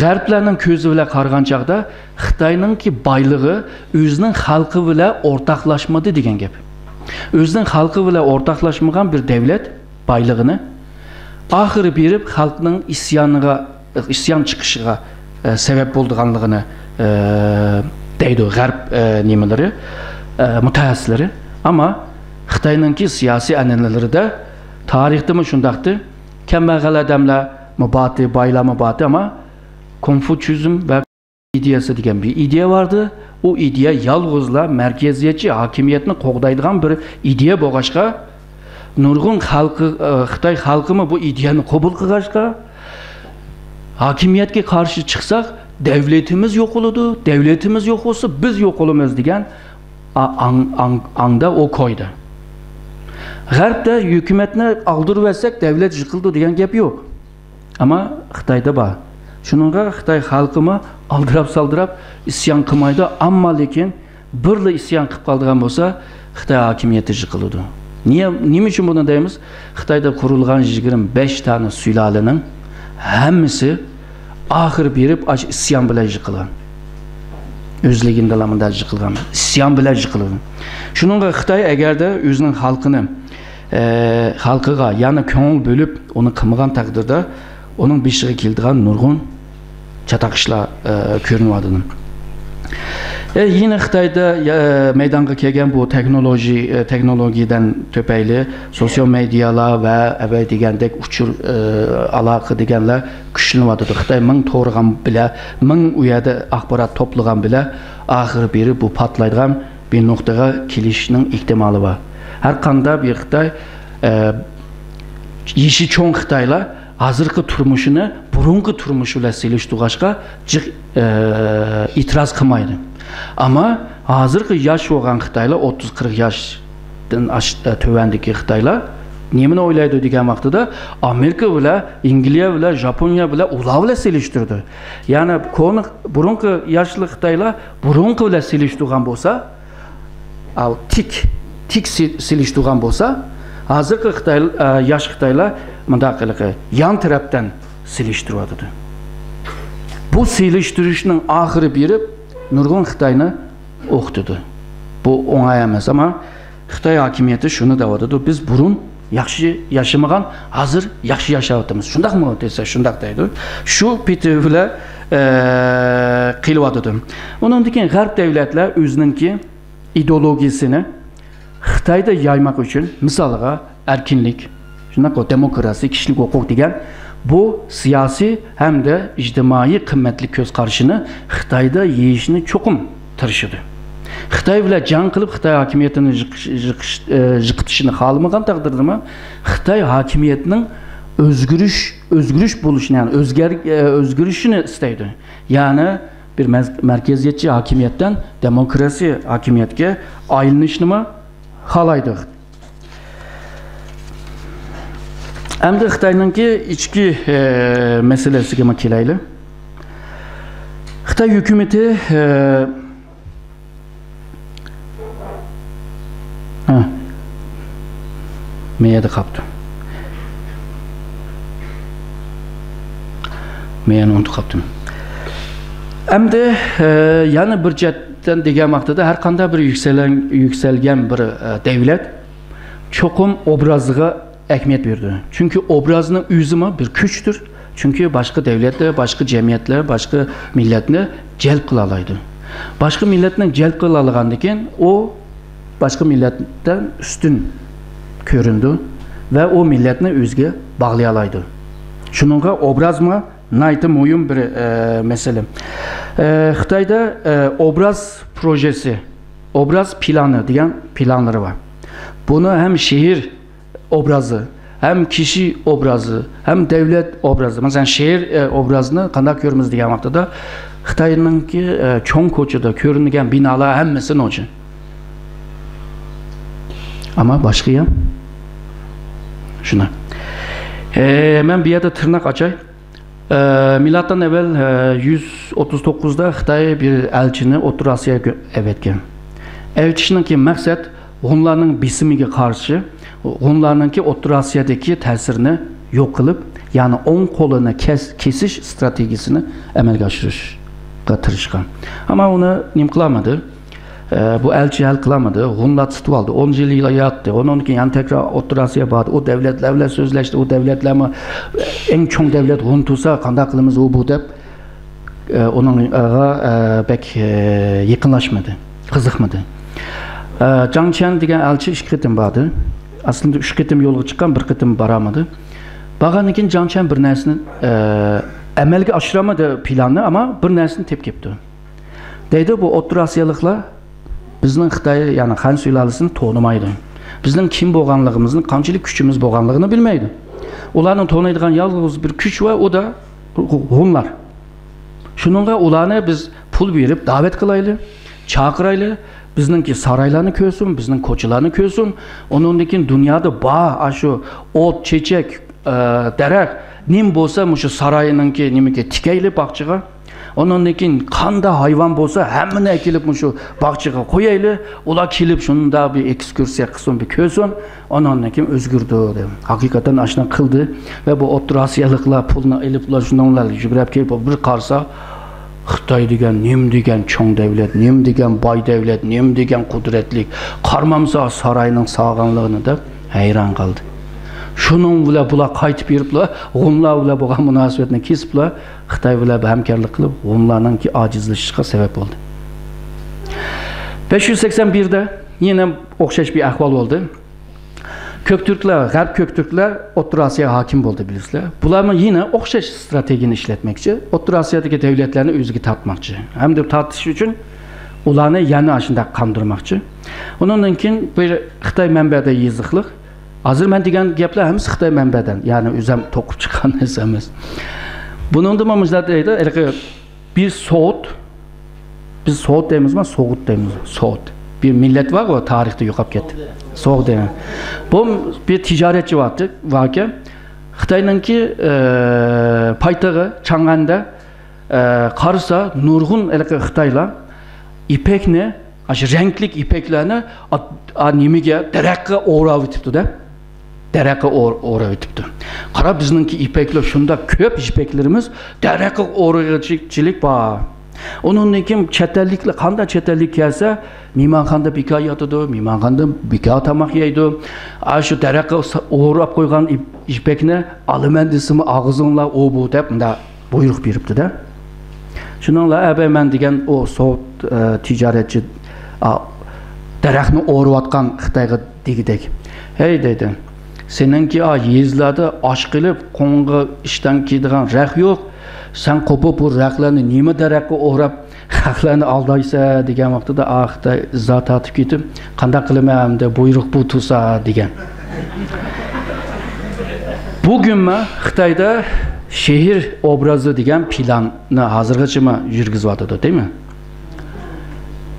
غەربلەرنىڭ كۆزى بىلەن قارىغان چاغدا خىتاينىڭكى بايلىقى ئۆزىنىڭ خەلقى بىلەن ئورتاقلاشمىدى دېگەن گەپ. ئۆزىنىڭ خەلقى بىلەن ئورتاقلاشمىغان بىر دۆلەت بايلىقىنى ئاخىرى بېرىپ خەلقنىڭ ئىسيانىغا، ئىسيان چىقىشىغا، ئە، سەۋەب بولىدىغانلىقىنى، ئە، دەيدۇ غەرب، ئە، نېمىلىرى، ئە، مۇتەخەسسىسلىرى. ئەمما خىتاينىڭكى سىياسىي ئەنئەنىلىرىدە تارىختىمۇ شۇنداقتى. كەمبەغەل ئادەملەرمۇ بارتى، بايلارمۇ بارتى، ئەمما كونفۇتسىزم ۋە ئىدىيەسى دېگەن بىر ئىدىيە باردى. ئۇ ئىدىيە يالغۇزلا مەركەزىيەتچى ھاكىمىيەتنى قوغدايدىغان بىر ئىدىيە بولغاچقا، نۇرغۇن خەلقى، ئە، خىتاي خەلقىمۇ بۇ ئىدىيەنى قوبۇل قىلغاچقا، ھاكىمىيەتكە قارشى چىقساق، دەۋلىتىمىز يوقىلىدۇ، دەۋلىتىمىز يوق بولسا، بىز يوقىلىمىز دېگەن ئا-، ئاڭ-، ئاڭ-، ئاڭدا ئۇ كويدا. غەربتە ھۆكۈمەتنى ئالدۇرۇۋەتسەك، دەۋلەت يىقىلىدۇ دېگەن گەپ يوق. ئەمما خىتايدا بار. شۇنىڭغا خىتاي خەلقىمۇ ئالدىراپ-سالدىراپ ئىسيان قىلمايدۇ. ئەمما لېكىن بىرلا ئىسيان قىلىپ قالىدىغان بولسا، خىتاي ھاكىمىيىتى يىقىلىدۇ. نىيە، نېمە ئۈچۈن بۇنى دەيمىز؟ خىتايدا قۇرۇلغان يىگىرمە بەش دانە سۇلالىنىڭ ھەممىسى ئاخىرى بېرىپ ئاشۇ ئىسيان بىلەن يىقىلغان. ئۆزلۈكىدىنلا مۇنداق يىقىلغان. ئىسيان بىلەن يىقىلغان. شۇنىڭغا خىتاي ئەگەردە ئۆزىنىڭ خەلقىنى، ئە، خەلقىغا يەنە كۆڭۈل بۆلۈپ، ئۇنى قىلمىغان تەقدىردە، ئۇنىڭ بېشىغا كېلىدىغان نۇرغۇن چاتاق ئىشلار، ئە، كۆرۈنۈۋاتىدۇ. ئە، يەنە خىتايدا، ئە، مەيدانغا كەلگەن بۇ تېخنولوگىيە، ئە، تېخنولوگىيەدىن تۈپەيلى سوتسىيال مېدىيالار ۋە ئەۋەل دېگەندەك ئۇچۇر، ئە، ئالاقە دېگەنلەر كۈچلىنىۋاتىدۇ. خىتاي مىڭ تورغان بىلەن، مىڭ ئۇ يەردە ئاخبارات توپلىغان بىلەن ئاخىرى بېرىپ بۇ پارتلايدىغان بىر نۇقتىغا كېلىشنىڭ ئېھتىمالى بار. ھەر قانداق بىر خىتاي، ئە، يېشى چوڭ خىتايلار ھازىرقى تۇرمۇشىنى بۇرۇنقى تۇرمۇش بىلەن سېلىشتۇرغاچقا جىق، ئە، ئېتىراز قىلمايدۇ. ئەمما ھازىرقى ياش بولغان خىتايلار، ئوتتۇز قىرىق ياشتىن ئاش-، ئە، تۆۋەندىكى خىتايلار نېمىنى ئويلايدۇ دېگەن ۋاقتىدا، ئامېرىكا بىلەن، ئىنگلىيە بىلەن، ژاپونىيە بىلەن، ئۇلار بىلەن سېلىشتۇرىدۇ. يەنى كونا، بۇرۇنقى ياشلىق خىتايلار بۇرۇنقى بىلەن سېلىشتۇرغان بولسا، ئاۋۇ تىك، تىك سى-، سېلىشتۇرغان بولسا، ھازىرقى خىتاي، ئە، ياش خىتايلار مۇنداق قىلىقى يان تەرەپتىن سېلىشتۇرۇۋاتىدۇ. بۇ سېلىشتۇرۇشنىڭ ئاخىرى بېرىپ نۇرغۇن خىتاينى ئوقۇتىدۇ. بۇ ئوڭاي ئەمەس، ئەمما خىتاي ھاكىمىيىتى شۇنى دەۋاتىدۇ، بىز بۇرۇن ياخشى ياشىمىغان، ھازىر ياخشى ياشاۋاتىمىز. شۇنداقمۇ دېسە، شۇنداق دەيدۇ. شۇ پېتى بىلەن، ئە، قېلىۋاتىدۇ. ئۇنىڭدىن كېيىن غەرب دۆلەتلەر ئۆزىنىڭكى ئىدېئولوگىيىسىنى خىتايدا يايماق ئۈچۈن، مىسالغا، ئەركىنلىك، شۇنداققۇ، دېموكراتىيە، كىشىلىك ھوقۇق دېگەن بۇ سىياسىي ھەمدە ئىجتىمائىي قىممەتلىك كۆز قارىشىنى خىتايدا يېيىشنى چوقۇم تىرىشىدۇ. خىتاي بىلەن جەڭ قىلىپ، خىتاي ھاكىمىيىتىنى يىقىش-، يىقىش-، ئە، يىقىتىشىنى خالىمىغان تەقدىردىمۇ، خىتاي ھاكىمىيىتىنىڭ ئۆزگىرىش، ئۆزگىرىش بولۇشىنى، يەنى ئۆزگەر-، ئە، ئۆزگىرىشىنى ئىستەيدۇ. يەنى بىر مەز-، مەركەزىيەتچى ھاكىمىيەتتىن دېموكراسىيە ھاكىمىيەتكە ئايلىنىشنىمۇ خالايدۇ. ئەمدى خىتاينىڭكى ئىچكى، ئە، مەسىلىسىگىمۇ كېلەيلى. خىتاي ھۆكۈمىتى، ئە، ھە. مەيەردە قاپتۇ. مەيەرنى ئۇنتۇپ قاپتىم. ئەمدى، ئە، يەنە بىر جەھەتتىن دېگەن ۋاقتىدا ھەر قانداق بىر يۈكسەلگەن، يۈكسەلگەن بىر، ئە، دەۋلەت چوقۇم ئوبرازىغا ئەھمىيەت بېرىدۇ. چۈنكى ئوبرازنىڭ ئۆزىمۇ بىر كۈچتۇر. چۈنكى باشقا دەۋلەتلەر، باشقا جەمئىيەتلەر، باشقا مىللەتنى جەلپ قىلالايدۇ. باشقا مىللەتنى جەلپ قىلالىغاندىن كېيىن ئۇ باشقا مىللەتتىن ئۈستۈن كۆرۈنىدۇ ۋە ئۇ مىللەتنى ئۆزىگە باغلىيالايدۇ. شۇنىڭغا ئوبرازمۇ ناھايىتى مۇھىم بىر، ئە، مەسىلە. ئە، خىتايدا، ئە، ئوبراز پروژېسى، ئوبراز پىلانى دېگەن پىلانلىرى بار. بۇنى ھەم شېھىر ئوبرازى، ھەم كىشى ئوبرازى، ھەم دەۋلەت ئوبرازى. مەسىلەن، شېھىر، ئە، ئوبرازىنى قانداق كۆرىمىز دېگەن ۋاقتىدا، خىتاينىڭكى، ئە، چوڭ كوچىدا كۆرۈنگەن بىنالار ھەممىسى نوچى. ئەمما باشقا يەر شۇنداق. ئە، مەن بۇ يەردە تىرناق ئاچاي. ئە، مىلادتىن ئەۋۋەل، ئە، يۈز ئوتتۇز توققۇزدا خىتاي بىر ئەلچىنى ئوتتۇرا ئاسىياغا ئەۋەتكەن. ئەۋېتىشنىڭكى مەقسەت ھونلارنىڭ بېسىمىگە قارشى، ھونلارنىڭكى ئوتتۇرا ئاسىيادىكى تەسىرىنى يوق قىلىپ، يەنى ئوڭ قولىنى كەس-، كېسىش ئىستراتېگىيىسىنى ئەمەلگە ئاشۇرۇشقا تىرىشقان. ئەمما ئۇنى نېمە قىلالمىدى؟ ئە، بۇ ئەلچى ھەل قىلالمىدى. ھونلار تۇتۇۋالدى. ئون يىل ياتتى. ئۇنىڭدىن كېيىن يەنە تەكرار ئوتتۇرا ئاسىيا باردى. ئۇ دەۋلەتلەر بىلەن سۆزلەشتى. ئۇ دەۋلەتلەرمۇ، ئەڭ چوڭ دەۋلەت ھون تۇرسا قانداق قىلىمىز ئۇ بۇ دەپ، ئە، ئۇنىڭغا، ئە، بەك، ئە، يېقىنلاشمىدى، قىزىقمىدى. ئە، جاڭ چيەن دېگەن ئەلچى ئىككى قېتىم باردى. ئەسلىدە ئۈچ قېتىم يولغا چىققان، بىر قېتىم بارالمىدى. بارغاندىن كېيىن جاڭ چيەن بىر نەرسىنى، ئە، ئەمەلگە ئاشۇرالمىدى پىلاننى، ئەمما بىر نەرسىنى تېپىپ كەپتۇ. دەيدۇ، بۇ ئوتتۇرا ئاسىيالىقلار بىزنىڭ خىتاي، يەنى خەن سۇلالىسىنى تونۇمايدۇ. بىزنىڭ كىم بولغانلىقىمىزنى، قانچىلىك كۈچىمىز بولغانلىقىنى بىلمەيدۇ. ئۇلارنىڭ تونۇيدىغان يالغۇز بىر كۈچ بار، ئۇ دا ھونلار. شۇنىڭغا ئۇلارنى بىز پۇل بېرىپ دەۋەت قىلايلى، چاقىرايلى، بىزنىڭكى سارايلارنى كۆرسۇن، بىزنىڭ كوچىلارنى كۆرسۇن. ئۇنىڭدىن كېيىن دۇنيادا بار ئاشۇ ئوت، چېچەك، ئە، دەرەخ، نېمە بولسا مۇشۇ ساراينىڭكى نېمىگە تىكەيلى باغچىغا. ئۇنىڭدىن كېيىن قاندا ھايۋان بولسا ھەممىنى ئەكېلىپ مۇشۇ باغچىغا قويايلى. ئۇلار كېلىپ شۇنداق بىر ئېكسكۇرسىيە قىلسۇن، بىر كۆرسۇن. ئۇنىڭدىن كېيىن ئۆزگىرىدۇ دەپ. ھەقىقەتەن ئاشۇنداق قىلدى ۋە بۇ ئوتتۇرا ئاسىيالىقلار پۇلنى ئېلىپلا شۇنىڭ بىلەن يۈگرەپ كېلىپ بىر قارىسا، خىتاي دېگەن نېمە دېگەن چوڭ دەۋلەت، نېمە دېگەن باي دەۋلەت، نېمە دېگەن قۇدرەتلىك، قارىمامسا ساراينىڭ سالغانلىقىنى دەپ ھەيران قالدى. شۇنىڭ بىلەن بۇلار قايتىپ بېرىپلا، ھونلار بىلەن بولغان مۇناسىۋەتنى كېسىپلا، خىتاي بىلەن ھەمكارلىق قىلىپ، ھونلارنىڭكى ئاجىزلىشىشىغا سەۋەب بولدى. بەش يۈز سەكسەن بىردە يەنە ئوخشاش بىر ئەھۋال بولدى. كۆكتۈركلەر، غەرب كۆكتۈركلەر ئوتتۇرا ئاسىياغا ھاكىم بولدى، بىلىسىلەر. بۇلارمۇ يەنە ئوخشاش ئىستراتېگىيەنى ئىشلەتمەكچى. ئوتتۇرا ئاسىيادىكى دەۋلەتلەرنى ئۆزىگە تارتماقچى. ھەمدە تارتىش ئۈچۈن ئۇلارنى يەنە ئاشۇنداق قاندۇرماقچى. ئۇنىڭدىن كېيىن بىر خىتاي مەنبەدە يېزىقلىق. ھازىر مەن دېگەن گەپلەر ھەممىسى خىتاي مەنبەدىن، يەنى ئۆزۈم توقۇپ چىققان نەرسە ئەمەس. بۇنىڭدىمۇ مۇشۇنداق دەيدۇ، ھېلىقى بىر سوغۇت، بىز سوغۇت دەيمىزما، سوغۇت دەيمىز، سوغۇت. بىر مىللەت بارغۇ، تارىختا يوقاپ كەتتى. سوغۇت دەيمىز. بۇ بىر تىجارەتچى بارتى، باركەن. خىتاينىڭكى، ئە، پايتىغى چاڭئەندە، ئە، قارىسا، نۇرغۇن ھېلىقى خىتايلار يىپەكنى، ئاشۇ رەڭلىك يىپەكلەرنى ئا-، ئا-، نېمىگە، دەرەخكە ئوراۋېتىپتۇ-دە. دەرەخكە ئور-، ئوراۋېتىپتۇ. قارا، بىزنىڭكى يىپەكلەر شۇنداق كۆپ، يىپەكلىرىمىز دەرەخكە ئورىغۇچىلىك بار. ئۇنىڭدىن كېيىن چەت ئەللىكلەر، قانداق چەت ئەللىك كەلسە، مېھمانخانىدا بىكار ياتىدۇ، مېھمانخانىدا بىكار تاماق يەيدۇ. ئاشۇ دەرەخكە سا-، ئوراپ قويغان يىپ-، يىپەكنى ئالىمەن دېسىمۇ، ئاغزىڭلار ئۇ بۇ دەپ، مۇنداق بۇيرۇق بېرىپتۇ-دە. شۇنىڭلا ئەبەي مەن دېگەن ئۇ سوغۇت، ئە، تىجارەتچى، ئا، دەرەخنى ئورۇۋاتقان خىتايغا دېگۈدەك، ھەي دەيدۇ، سېنىڭكى ئا يېزىلاردا ئاچ قېلىپ قوڭغا ئىشتان كىيىدىغان رەخ يوق. سەن قوپۇپ بۇ رەخلەرنى نېمە دەرەخكە ئوراپ، خەقلەرنى ئالدايسەن دېگەن ۋاقتىدا ئا خىتاي ئىزا تارتىپ كېتىپ، قانداق قىلىمەن ئەمدى، بۇيرۇق بۇ تۇرسا دېگەن. بۈگۈنمۇ خىتايدا شېھىر ئوبرازى دېگەن پىلاننى ھازىرغىچىمۇ يۈرگۈزۈۋاتىدۇ، دەيمەن.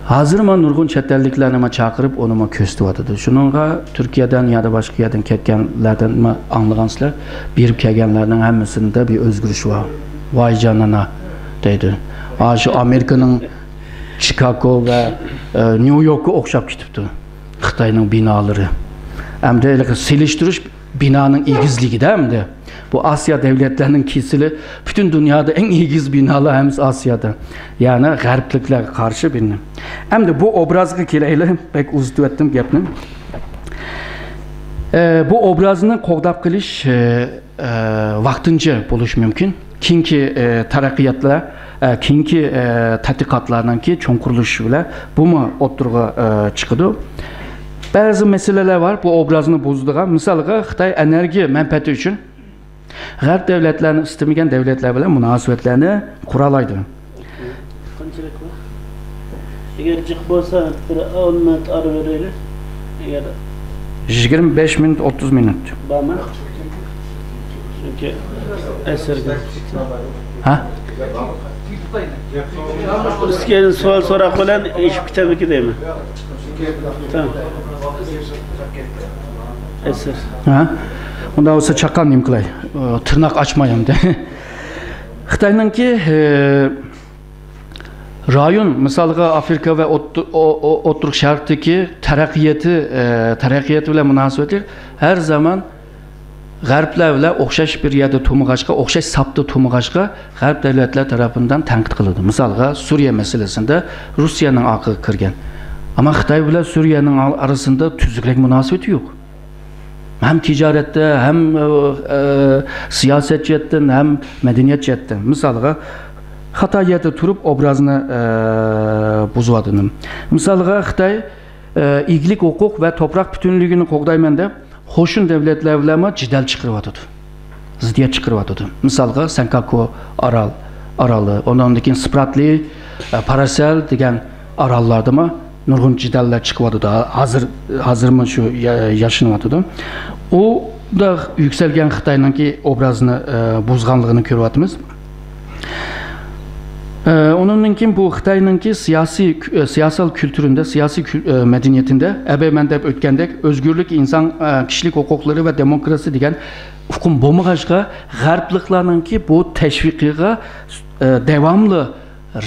ھازىرمۇ نۇرغۇن چەت ئەللىكلەرنىمۇ چاقىرىپ، ئۇنىمۇ كۆرسىتىۋاتىدۇ. شۇنىڭغا تۈركىيەدىن يادا باشقا يەردىن كەلگەنلەردىنمۇ ئاڭلىغانسىلەر، بېرىپ كەلگەنلەرنىڭ ھەممىسىدە بىر ئۆزگىرىش بار. ۋاي جانانا دەيدۇ. ھا، شۇ ئامېرىكىنىڭ چىكاگو ۋە، ئە، نيۇ يوركقا ئوخشاپ كېتىپتۇ خىتاينىڭ بىنالىرى. ئەمدى ھېلىقى سېلىشتۇرۇش بىنانىڭ ئېگىزلىكىدە ئەمدى. بۇ ئاسىيا دەۋلەتلەرنىڭ كېسىلى، پۈتۈن دۇنيادا ئەڭ ئېگىز بىنالار ھەممىسى ئاسىيادا. يەنى غەربلىكلەرگە قارشى بىنە. ئەمدى بۇ ئوبرازغا كېلەيلى، بەك ئۇزىتىۋەتتىم گەپنى. ئە، بۇ ئوبرازنى قوغداپ قېلىش، ئە، ئە، ۋاقتىنچە بولۇشى مۇمكىن. كېيىنكى، ئە، تەرەققىياتلار، ئە، كېيىنكى، ئە، تەتقىقاتلارنىڭكى چوڭقۇرلىشىشى بىلەن بۇمۇ ئوتتۇرىغا، ئە، چىقىدۇ. بەزى مەسىلىلەر بار، بۇ ئوبرازنى بۇزىدىغان. مىسالغا، خىتاي ئېنېرگىيە مەنپەئەتى ئۈچۈن غەرب دۆلەتلەرنى ئىستىمىگەن دۆلەتلەر بىلەن مۇناسىۋەتلەرنى قۇرالايدۇ. قانچىلىك بۇ؟ ئەگەر جىق بولسا، بىر ئون مىنۇت ئارا بېرەيلى. ئەگەر يىگىرمە بەش مىنۇت، ئوتتۇز مىنۇت. بارمۇ؟ چۈنكى ئەسىرگە. ھە؟ سىزگە سوئال سوراق بىلەن ئېشىپ كېتەمدىكى دەيمەن. تامام. ئەسىر. ھە؟ ئۇنداق بولسا چاققان نېمە قىلاي؟ ئى، تىرناق ئاچماي ئەمدى. خىتاينىڭكى، ئى، رايون، مىسالغا، ئافرىقا ۋە ئوت-، ئو-، ئو-، ئوتتۇرا شەرقتىكى تەرەققىياتى، ئى، تەرەققىياتى بىلەن مۇناسىۋەتلىك ھەر زامان غەربلەر بىلەن ئوخشاش بىر يەردە تۇرمىغاچقا، ئوخشاش ساپتا تۇرمىغاچقا، غەرب دۆلەتلەر تەرىپىدىن تەنقىد قىلىدۇ. مىسالغا، سۈرىيە مەسىلىسىندە روسىيەنىڭ ئارقىغا كىرگەن. ئەمما خىتاي بىلەن سۈرىيەنىڭ ئار-، ئارىسىندا تۈزۈكرەك مۇناسىۋىتى يوق. ھەم تىجارەتتە، ھەم، ئە، ئە، سىياسەت جەھەتتىن، ھەم مەدەنىيەت جەھەتتىن. مىسالغا، خاتا يەردە تۇرۇپ ئوبرازنى، ئە، بۇزۇۋاتىدۇ. مىسالغا، خىتاي، ئە، ئىگىلىك ھوقۇق ۋە توپراق پۈتۈنلۈكىنى قوغدايمەن دەپ، قوشۇن دۆلەتلەر بىلەنمۇ جېدەل چىقىرىۋاتىدۇ. زىددىيەت چىقىرىۋاتىدۇ. مىسالغا، سەنكاكۇ ئارال، ئارالى، ئۇنىڭدىن كېيىن سپراتلى، ئە، پاراسەل دېگەن ئاراللاردىمۇ نۇرغۇن جېدەللەر چىقىۋاتىدۇ. ھازىر، ھازىرمۇ شۇ يا-، ياشىنىۋاتىدۇ. ئۇ دا يۈكسەلگەن خىتاينىڭكى ئوبرازىنى، ئە، بۇزغانلىقىنى كۆرۈۋاتىمىز. ئە، ئۇنىڭدىن كېيىن بۇ خىتاينىڭكى سىياسىي كۈ-، ئە، سىياسەت كۈلتۈرىندە، سىياسىي كۈل-، ئە، مەدەنىيىتىندە، ئەبەي مەن دەپ ئۆتكەندەك، ئۆزگۈرلۈك، ئىنسان، ئە، كىشىلىك ھوقۇقلىرى ۋە دېموكراتىيە دېگەن ئۇقۇم بولمىغاچقا، غەربلىكلەرنىڭكى بۇ تەشۋىقىغا، ئە، داۋاملىق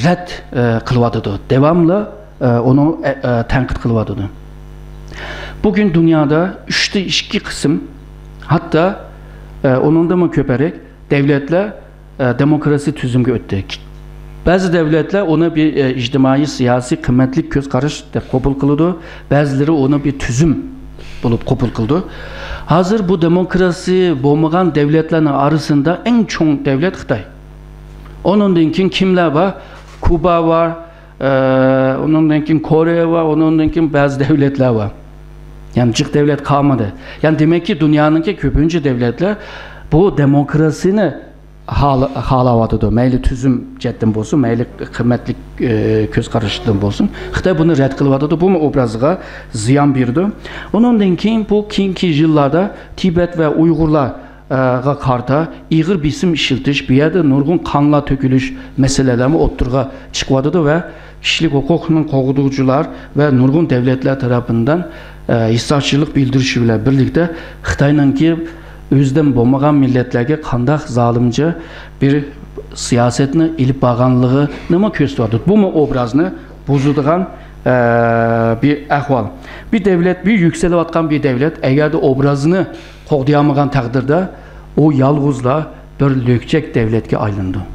رەت، ئە، قىلىۋاتىدۇ. داۋاملىق، ئە، ئۇنى، ئە، ئە، تەنقىد قىلىۋاتىدۇ. بۈگۈن دۇنيادا ئۈچتە ئىككى قىسىم، ھەتتا، ئە، ئۇنىڭدىنمۇ كۆپرەك دۆلەتلەر، ئە، دېموكراتىيە تۈزۈمگە ئۆتتى. بەزى دۆلەتلەر ئۇنى بىر، ئە، ئىجتىمائىي سىياسىي قىممەتلىك كۆز قاراش دەپ قوبۇل قىلىدۇ، بەزىلىرى ئۇنى بىر تۈزۈم بولۇپ قوبۇل قىلىدۇ. ھازىر بۇ دېموكراتىيە بولمىغان دۆلەتلەرنىڭ ئارىسىدا ئەڭ چوڭ دۆلەت خىتاي. ئۇنىڭدىن كېيىن كىملەر بار؟ كۇبا بار، ئە، ئۇنىڭدىن كېيىن كورېيە بار، ئۇنىڭدىن كېيىن بەزى دۆلەتلەر بار. يەنى جىق دۆلەت قالمىدى. يەنى دېمەككى، دۇنيانىڭكى كۆپىنچە دۆلەتلەر بۇ دېموكراتىيىنى خالا-، خالاۋاتىدۇ. مەيلى تۈزۈم جەھەتتىن بولسۇن، مەيلى قىممەتلىك، ئە، كۆز قاراشتىن بولسۇن. خىتاي بۇنى رەت قىلىۋاتىدۇ. بۇمۇ ئوبرازىغا زىيان بېرىدۇ. ئۇنىڭدىن كېيىن بۇ كېيىنكى يىللاردا تىبەت ۋە ئۇيغۇرلار، ئە، غا قارىتا ئېغىر بېسىم ئىشلىتىش، بۇ يەردە نۇرغۇن قانلار تۆكۈلۈش مەسىلىلەرمۇ ئوتتۇرىغا چىقىۋاتىدۇ ۋە كىشىلىك ھوقۇقنى قوغدىغۇچىلار ۋە نۇرغۇن دۆلەتلەر تەرىپىدىن، ئە، ھېسداشلىق بىلدۈرۈشى بىلەن بىرلىكتە خىتاينىڭكى ئۆزىدىن بولمىغان مىللەتلەرگە قانداق زالىمچە بىر سىياسەتنى ئېلىپ بارغانلىقىنىمۇ كۆرسىتىۋاتىدۇ. بۇمۇ ئوبرازنى بۇزىدىغان، ئە، بىر ئەھۋال. بىر دۆلەت، بىر يۈكسىلىۋاتقان بىر دۆلەت ئەگەردە ئوبرازنى قوغدىيالمىغان تەقدىردە، ئۇ يالغۇزلا بىر لۆكچەك دۆلەتكە ئايلىنىدۇ.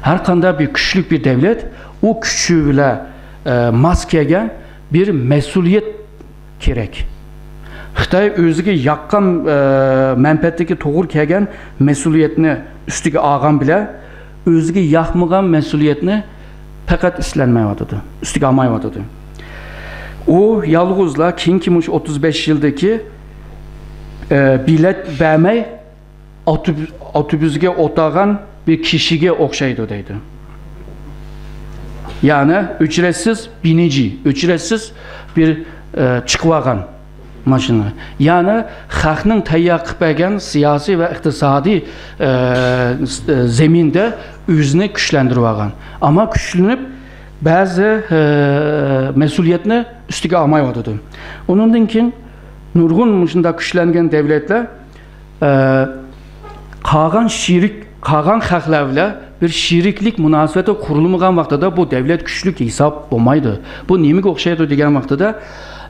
ھەر قانداق بىر كۈچلۈك بىر دۆلەت، ئۇ كۈچى بىلەن، ئە، ماس كەلگەن بىر مەسئۇلىيەت كېرەك. خىتاي ئۆزىگە ياققان، ئە، مەنپەئەتلىككە توغرا كەلگەن مەسئۇلىيەتنى ئۈستىگە ئالغان بىلەن، ئۆزىگە ياقمىغان مەسئۇلىيەتنى پەقەت ئۈستىلەنمەيۋاتىدۇ، ئۈستىگە ئالمايۋاتىدۇ. ئۇ يالغۇزلا كېيىنكى مۇشۇ ئوتتۇز بەش يىلدىكى، ئە، بېلەت بەرمەي ئاپتوبۇس، ئاپتوبۇسقا ئولتۇرغان بىر كىشىگە ئوخشايدۇ دەيدۇ. يەنى ئۆچرەتسىز بىنىجى، ئۆچرەتسىز بىر، ئە، چىقىۋالغان ماشىنا. يەنى خەقنىڭ تەييار قىلىپ بەرگەن سىياسىي ۋە ئىقتىسادىي، ئە، زېمىندا ئۆزىنى كۈچلەندۈرۈۋالغان. ئەمما كۈچلىنىپ بەزى، ئە، مەسئۇلىيەتنى ئۈستىگە ئالمايۋاتىدۇ. ئۇنىڭدىن كېيىن نۇرغۇن مۇشۇنداق كۈچلەنگەن دۆلەتلەر ئە، قالغان شېرىك، قالغان خەقلەر بىلەن بىر شېرىكلىك مۇناسىۋىتى قۇرۇلمىغان ۋاقتىدا بۇ دۆلەت كۈچلۈك ھېساب بولمايدۇ. بۇ نېمىگە ئوخشايدۇ دېگەن ۋاقتىدا،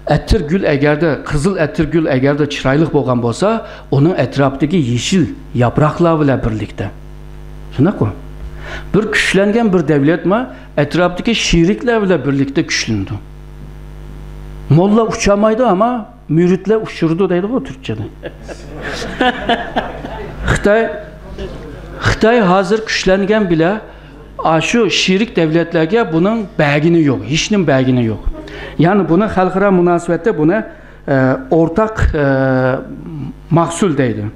ئەتىر گۈل ئەگەردە، قىزىل ئەتىر گۈل ئەگەردە چىرايلىق بولغان بولسا، ئۇنىڭ ئەتراپىدىكى يېشىل ياپراقلار بىلەن بىرلىكتە. شۇنداققۇ؟ بىر كۈچلەنگەن بىر دۆلەتمۇ ئەتراپىدىكى شېرىكلەر بىلەن بىرلىكتە كۈچلىنىدۇ. موللا ئۇچالمايدۇ، ئەمما مۈرىتلەر ئۇچۇرىدۇ دەيدىغۇ تۈركچىدە. خىتاي، خىتاي ھازىر كۈچلەنگەن بىلەن، ئاشۇ شېرىك دۆلەتلەرگە بۇنىڭ بەرگىنى يوق، ھېچنېمە بەرگىنى يوق. يەنى بۇنى خەلقئارا مۇناسىۋەتتە بۇنى ئە، ئورتاق، ئە، مەھسۇل دەيدۇ.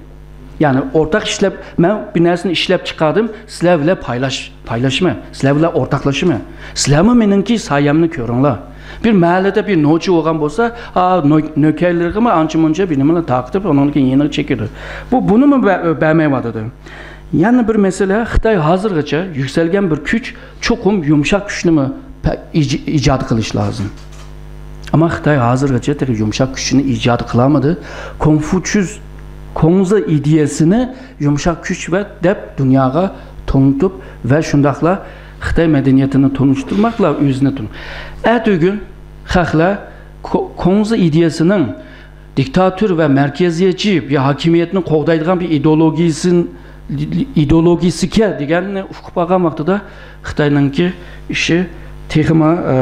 يەنى ئورتاق ئىشلەپ، مەن بىر نەرسىنى ئىشلەپ چىقاردىم، سىلەر بىلەن پايلاش-، پايلاشىمەن، سىلەر بىلەن ئورتاقلىشىمەن. سىلەرمۇ مېنىڭكى سايەمنى كۆرۈڭلار. بىر مەھەللىدە بىر نوچى بولغان بولسا، ئا، نو-، نۆكەرلىرىگىمۇ ئانچە-مۇنچە بىر نېمىلەر تارقىتىپ، ئۇنىڭدىن كېيىن يېنىغا چېكىدۇ. بۇ، بۇنىمۇ بە-، بەرمەيۋاتىدۇ. يەنە بىر مەسىلە، خىتاي ھازىرغىچە يۈكسەلگەن بىر كۈچ، چوقۇم يۇمشاق كۈچنىمۇ پە-، ئىج-، ئىجاد قىلىش لازىم. ئەمما خىتاي ھازىرغىچە تېخى يۇمشاق كۈچنى ئىجاد قىلالمىدى. كونفۇچيۇس كۇڭزى ئىدىيەسىنى يۇمشاق كۈچ ۋە دەپ دۇنياغا تونۇتۇپ ۋە شۇنداقلا خىتاي مەدەنىيىتىنى تونۇشتۇرماقلا ئۆزىنى تون-، ئەتىگۈن خەقلەر كۇ-، كۇڭزى ئىدىيەسىنىڭ دىكتاتور ۋە مەركەزىيەتچى بىر ھاكىمىيەتنى قوغدايدىغان بىر ئىدېئولوگىيىسىن-، ئىدېئولوگىيىسىكەن دېگەننى ئۇقۇپ قالغان ۋاقتىدا خىتاينىڭكى ئىشى تېخىمۇ، ئە،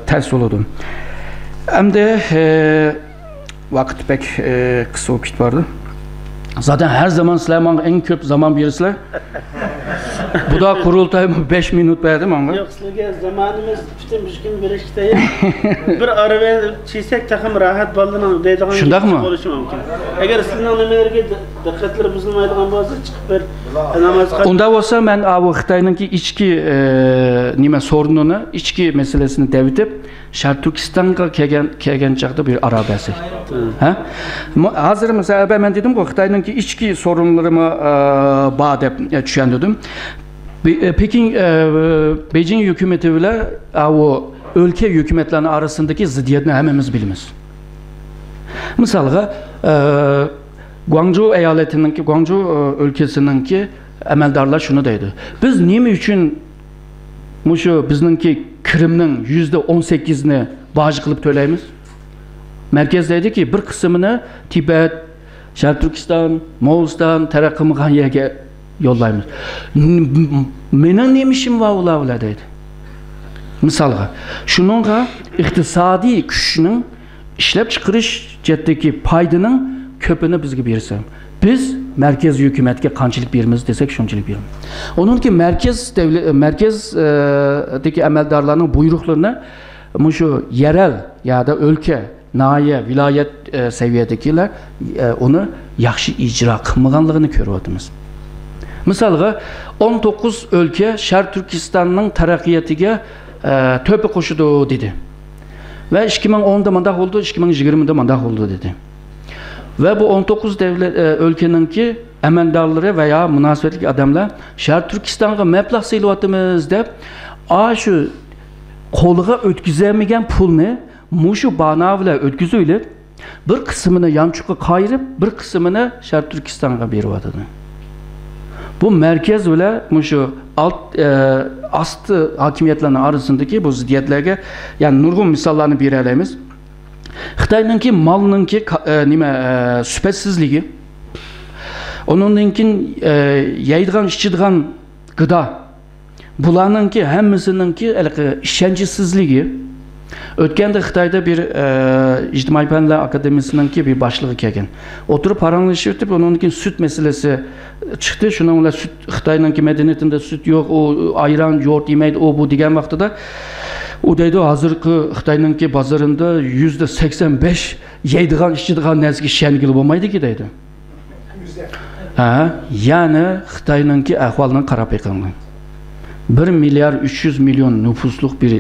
تەس بولىدۇ. ئەمدى، ئە، ۋاقىت بەك، ئە، قىسقا بولۇپ كېتىپ بارىدۇ. زادەن ھەر زامان سىلەر ماڭا ئەڭ كۆپ زامان بېرىسىلەر. بۇدا قۇرۇلتايمۇ بەش مىنۇت بەردى ماڭا. ياق، سىلەرگە زامانىمىز پۈتۈن بىر كۈن بېرىشكە تەييار. بىر ئارا بېرىپ چىقساق تېخىمۇ راھەت بالىلارنىڭ دەيدىغان شۇنداقمۇ؟ گېپى بولۇشى مۇمكىن. ئەگەر سىلەرنىڭ نېمىلەرگە دىققەتلىرى بۇزۇلمايدىغان بولسا، چىقىپ بىر ناماز قىل-، ئۇنداق بولسا، مەن ئاۋۇ خىتاينىڭكى ئىچكى، ئە، نېمە، سورۇنىنى، ئىچكى مەسىلىسىنى دەۋېتىپ، شەرقىي تۈركىستانغا كەلگەن، كەلگەن چاغدا بىر ئارا بەرسەك. ھە؟ مۇ-، ھازىر مىسال، مەن دېدىمغۇ، خىتاينىڭكى ئىچكى سورۇنلىرىمۇ، ئە، بار دەپ، ئە، چۈشەندۈردۈم. بې-، ئە، پېكىن، ئە، بېيجىڭ ھۆكۈمىتى بىلەن ئاۋۇ ئۆلكە ھۆكۈمەتلەرنىڭ ئارىسىندىكى زىددىيەتنى ھەممىمىز بىلىمىز. مىسالغا، ئە، گۇاڭجۇ ئايالىتىنىڭكى، گۇاڭجۇ، ئە، ئۆلكىسىنىڭكى ئەمەلدارلار شۇنى دەيدۇ. بىز نېمە ئۈچۈن مۇشۇ بىزنىڭكى كىرىمنىڭ يۈزدە ئون سەككىزىنى باج قىلىپ تۆلەيمىز؟ مەركەز دەيدۇكى، بىر قىسمىنى تىبەت، شەرقىي تۈركىستان، موغۇلىستان، تەرەققىي قىلمىغان يەرگە يوللايمىز. م-، م-، مېنىڭ نېمە ئىشىم بار ئۇلار بىلەن دەيدۇ. مىسالغا، شۇنىڭغا ئىقتىسادىي كۈچنىڭ ئىشلەپچىقىرىش جەھەتتىكى پايدىنىڭ كۆپىنى بىزگە بېرسە، بىز مەركەز ھۆكۈمەتكە قانچىلىك بېرىمىز دېسەك، شۇنچىلىك بېرىمىز. ئۇنىڭدىكى مەركەز دەۋلە-، مەركەز، ئە، دىكى ئەمەلدارلارنىڭ بۇيرۇقلىرىنى مۇشۇ يەرەل يادا ئۆلكە، ناھىيە، ۋىلايەت، ئە، سەۋىيەدىكىلەر، ئە، ئۇنى ياخشى ئىجرا قىلمىغانلىقىنى كۆرۈۋاتىمىز. مىسالغا، ئون توققۇز ئۆلكە شەرقىي تۈركىستاننىڭ تەرەققىياتىغا، ئە، تۆھپە قوشىدۇ دېدى. ۋە ئىككى مىڭ ئوندا مۇنداق بولدى، ئىككى مىڭ يىگىرمىدە مۇنداق بولدى دېدى. ۋە بۇ ئون توققۇز دەۋلەت، ئە، ئۆلكىنىڭكى ئەمەلدارلىرى ۋە يا مۇناسىۋەتلىك ئادەملەر شەرقىي تۈركىستانغا مەبلەغ سېلىۋاتىمىز دەپ، ئاشۇ قولىغا ئۆتكۈزەلمىگەن پۇلنى مۇشۇ بانا بىلەن ئۆتكۈزۈۋېلىپ، بىر قىسمىنى يانچۇققا قايرىپ، بىر قىسمىنى شەرقىي تۈركىستانغا بېرىۋاتىدۇ. بۇ مەركەز بىلەن مۇشۇ ئالت-، ئە، ئاستى ھاكىمىيەتلەرنىڭ ئارىسىندىكى بۇ زىددىيەتلەرگە، يەنى نۇرغۇن مىساللارنى بېرەلەيمىز. خىتاينىڭكى مالنىڭكى كا-، ئە، نېمە، ئە، سۈپەتسىزلىكى، ئۇنىڭدىن كېيىن، ئە، يەيدىغان، ئىچىدىغان گىدا، بۇلارنىڭكى ھەممىسىنىڭكى ھېلىقى ئىشەنچسىزلىكى. ئۆتكەندە خىتايدا بىر، ئە، ئىجتىمائىي پەنلەر ئاكادېمىيىسىنىڭكى بىر باشلىقى كەلگەن. ئولتۇرۇپ پاراڭلىشىۋېتىپ، ئۇنىڭدىن كېيىن سۈت مەسىلىسى چىقتى. شۇنىڭ بىلەن سۈت، خىتاينىڭكى مەدەنىيىتىدە سۈت يوق، ئۇ ئايران، يوغۇرت يېمەيدۇ، ئۇ بۇ دېگەن ۋاقتىدا، ئۇ دەيدۇ، ھازىرقى خىتاينىڭكى بازىرىندا يۈزدە سەكسەن بەش يەيدىغان، ئىچىدىغان نەرسىگە ئىشەنگىلى بولمايدىكى دەيدۇ. ھە، يەنى خىتاينىڭكى ئەھۋالىنى قاراپ بېقىڭلار. بىر مىليار ئۈچ يۈز مىليون نوپۇسلۇق بىر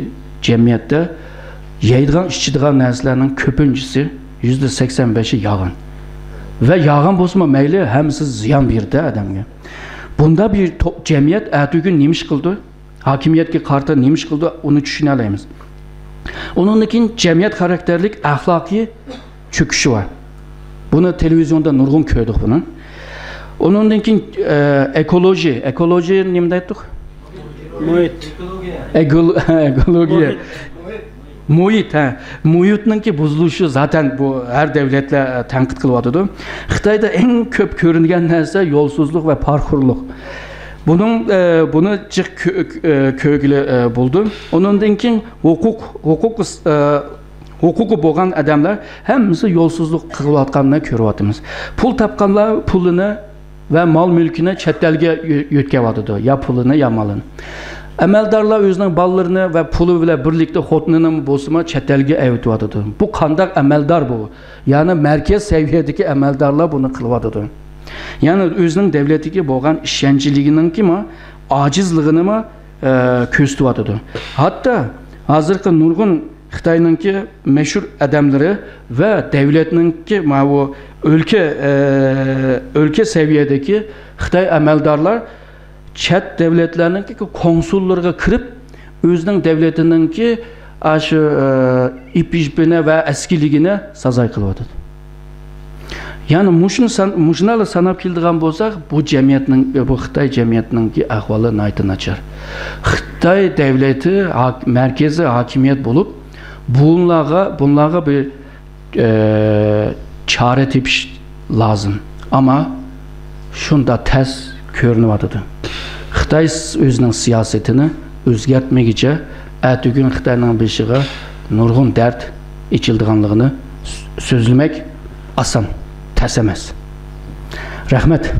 جەمئىيەتتە يەيدىغان، ئىچىدىغان نەرسىلەرنىڭ كۆپىنچىسى، يۈزدە سەكسەن بەشى ياغان. ۋە ياغان بولسىمۇ مەيلى، ھەممىسى زىيان بېرىدۇ ئادەمگە. بۇنداق بىر تو-، جەمئىيەت ئەتىگۈن نېمە ئىش قىلىدۇ؟ ھاكىمىيەتكە قارىتا نېمە ئىش قىلىدۇ، ئۇنى چۈشىنەلەيمىز. ئۇنىڭدىن كېيىن جەمئىيەت خاراكتېرلىك ئەخلاقىي چۆكۈشى بار. بۇنى تېلېۋىزىيوندا نۇرغۇن كۆردۇق بۇنى. ئۇنىڭدىن كېيىن، ئە، ئېكولوژى. ئېكولوژى نېمە دەيتتۇق؟ مۇھىت. ئېكول-، ئېكولوگىيە. مۇھىت. مۇھىت، ھە. مۇھىتنىڭكى بۇزۇلۇشى زاتەن بۇ ھەر دەۋلەتلەر، ئە، تەنقىد قىلىۋاتىدۇ. خىتايدا ئەڭ كۆپ كۆرۈنگەن نەرسە يولسىزلىق ۋە پارىخورلۇق. بۇنىڭ، ئە، بۇنى جىق كۆ-، ئە، كۆرگىلى، ئە، بولىدۇ. ئۇنىڭدىن كېيىن ھوقۇق، ھوقۇق، ئە، ھوقۇقى بولغان ئادەملەر ھەممىسى يولسىزلىق قىلىۋاتقاننى كۆرۈۋاتىمىز. پۇل تاپقانلار پۇلىنى ۋە مال مۈلكىنى چەت ئەلگە يۆ-، يۆتكەۋاتىدۇ. يا پۇلىنى، يا مالىنى. ئەمەلدارلار ئۆزىنىڭ بالىلىرىنى ۋە پۇلى بىلەن بىرلىكتە خوتۇنىنىمۇ بولسىمۇ چەت ئەلگە ئەۋېتىۋاتىدۇ. بۇ قانداق ئەمەلدار بۇ؟ يەنى مەركەز سەۋىيەدىكى ئەمەلدارلار بۇنى قىلىۋاتىدۇ. يەنى ئۆزىنىڭ دەۋلەتكە بولغان ئىشەنچلىكىنىڭكىمۇ ئاجىزلىقىنىمۇ، ئە، كۆرسىتىۋاتىدۇ. ھەتتا ھازىرقى نۇرغۇن خىتاينىڭكى مەشھۇر ئادەملىرى ۋە دەۋلەتنىڭكى ماۋۇ ئۆلكە، ئە، ئۆلكە سەۋىيەدىكى خىتاي ئەمەلدارلار چەت دەۋلەتلەرنىڭكى كونسۇللىرىغا كىرىپ، ئۆزىنىڭ دەۋلىتىنىڭكى ئاشۇ، ئە، ئىپىشپىنى ۋە ئەسكىلىكىنى سازاي قىلىۋاتىدۇ. يەنى مۇشۇنى سان-، مۇشۇنى ساناپ كېلىدىغان بولساق، بۇ جەمئىيەتنىڭ، بۇ خىتاي جەمئىيەتنىڭكى ئەھۋالى ناھايىتى ناچار. خىتاي دەۋلىتى ھاك-، مەركىزىي ھاكىمىيەت بولۇپ، بۇنلارغا، بۇنلارغا بىر، ئە، چارە تېپىش لازىم. ئەمما شۇنداق تەس كۆرۈنۈۋاتىدۇ. خىتاي س-، ئۆزىنىڭ سىياسىتىنى ئۆزگەرتمىگۈچە، ئەتىگۈن خىتاينىڭ بېشىغا نۇرغۇن دەرد ئېچىلىدىغانلىقىنى س-، سۆزلىمەك ئاسان، تەس ئەمەس. رەھمەت.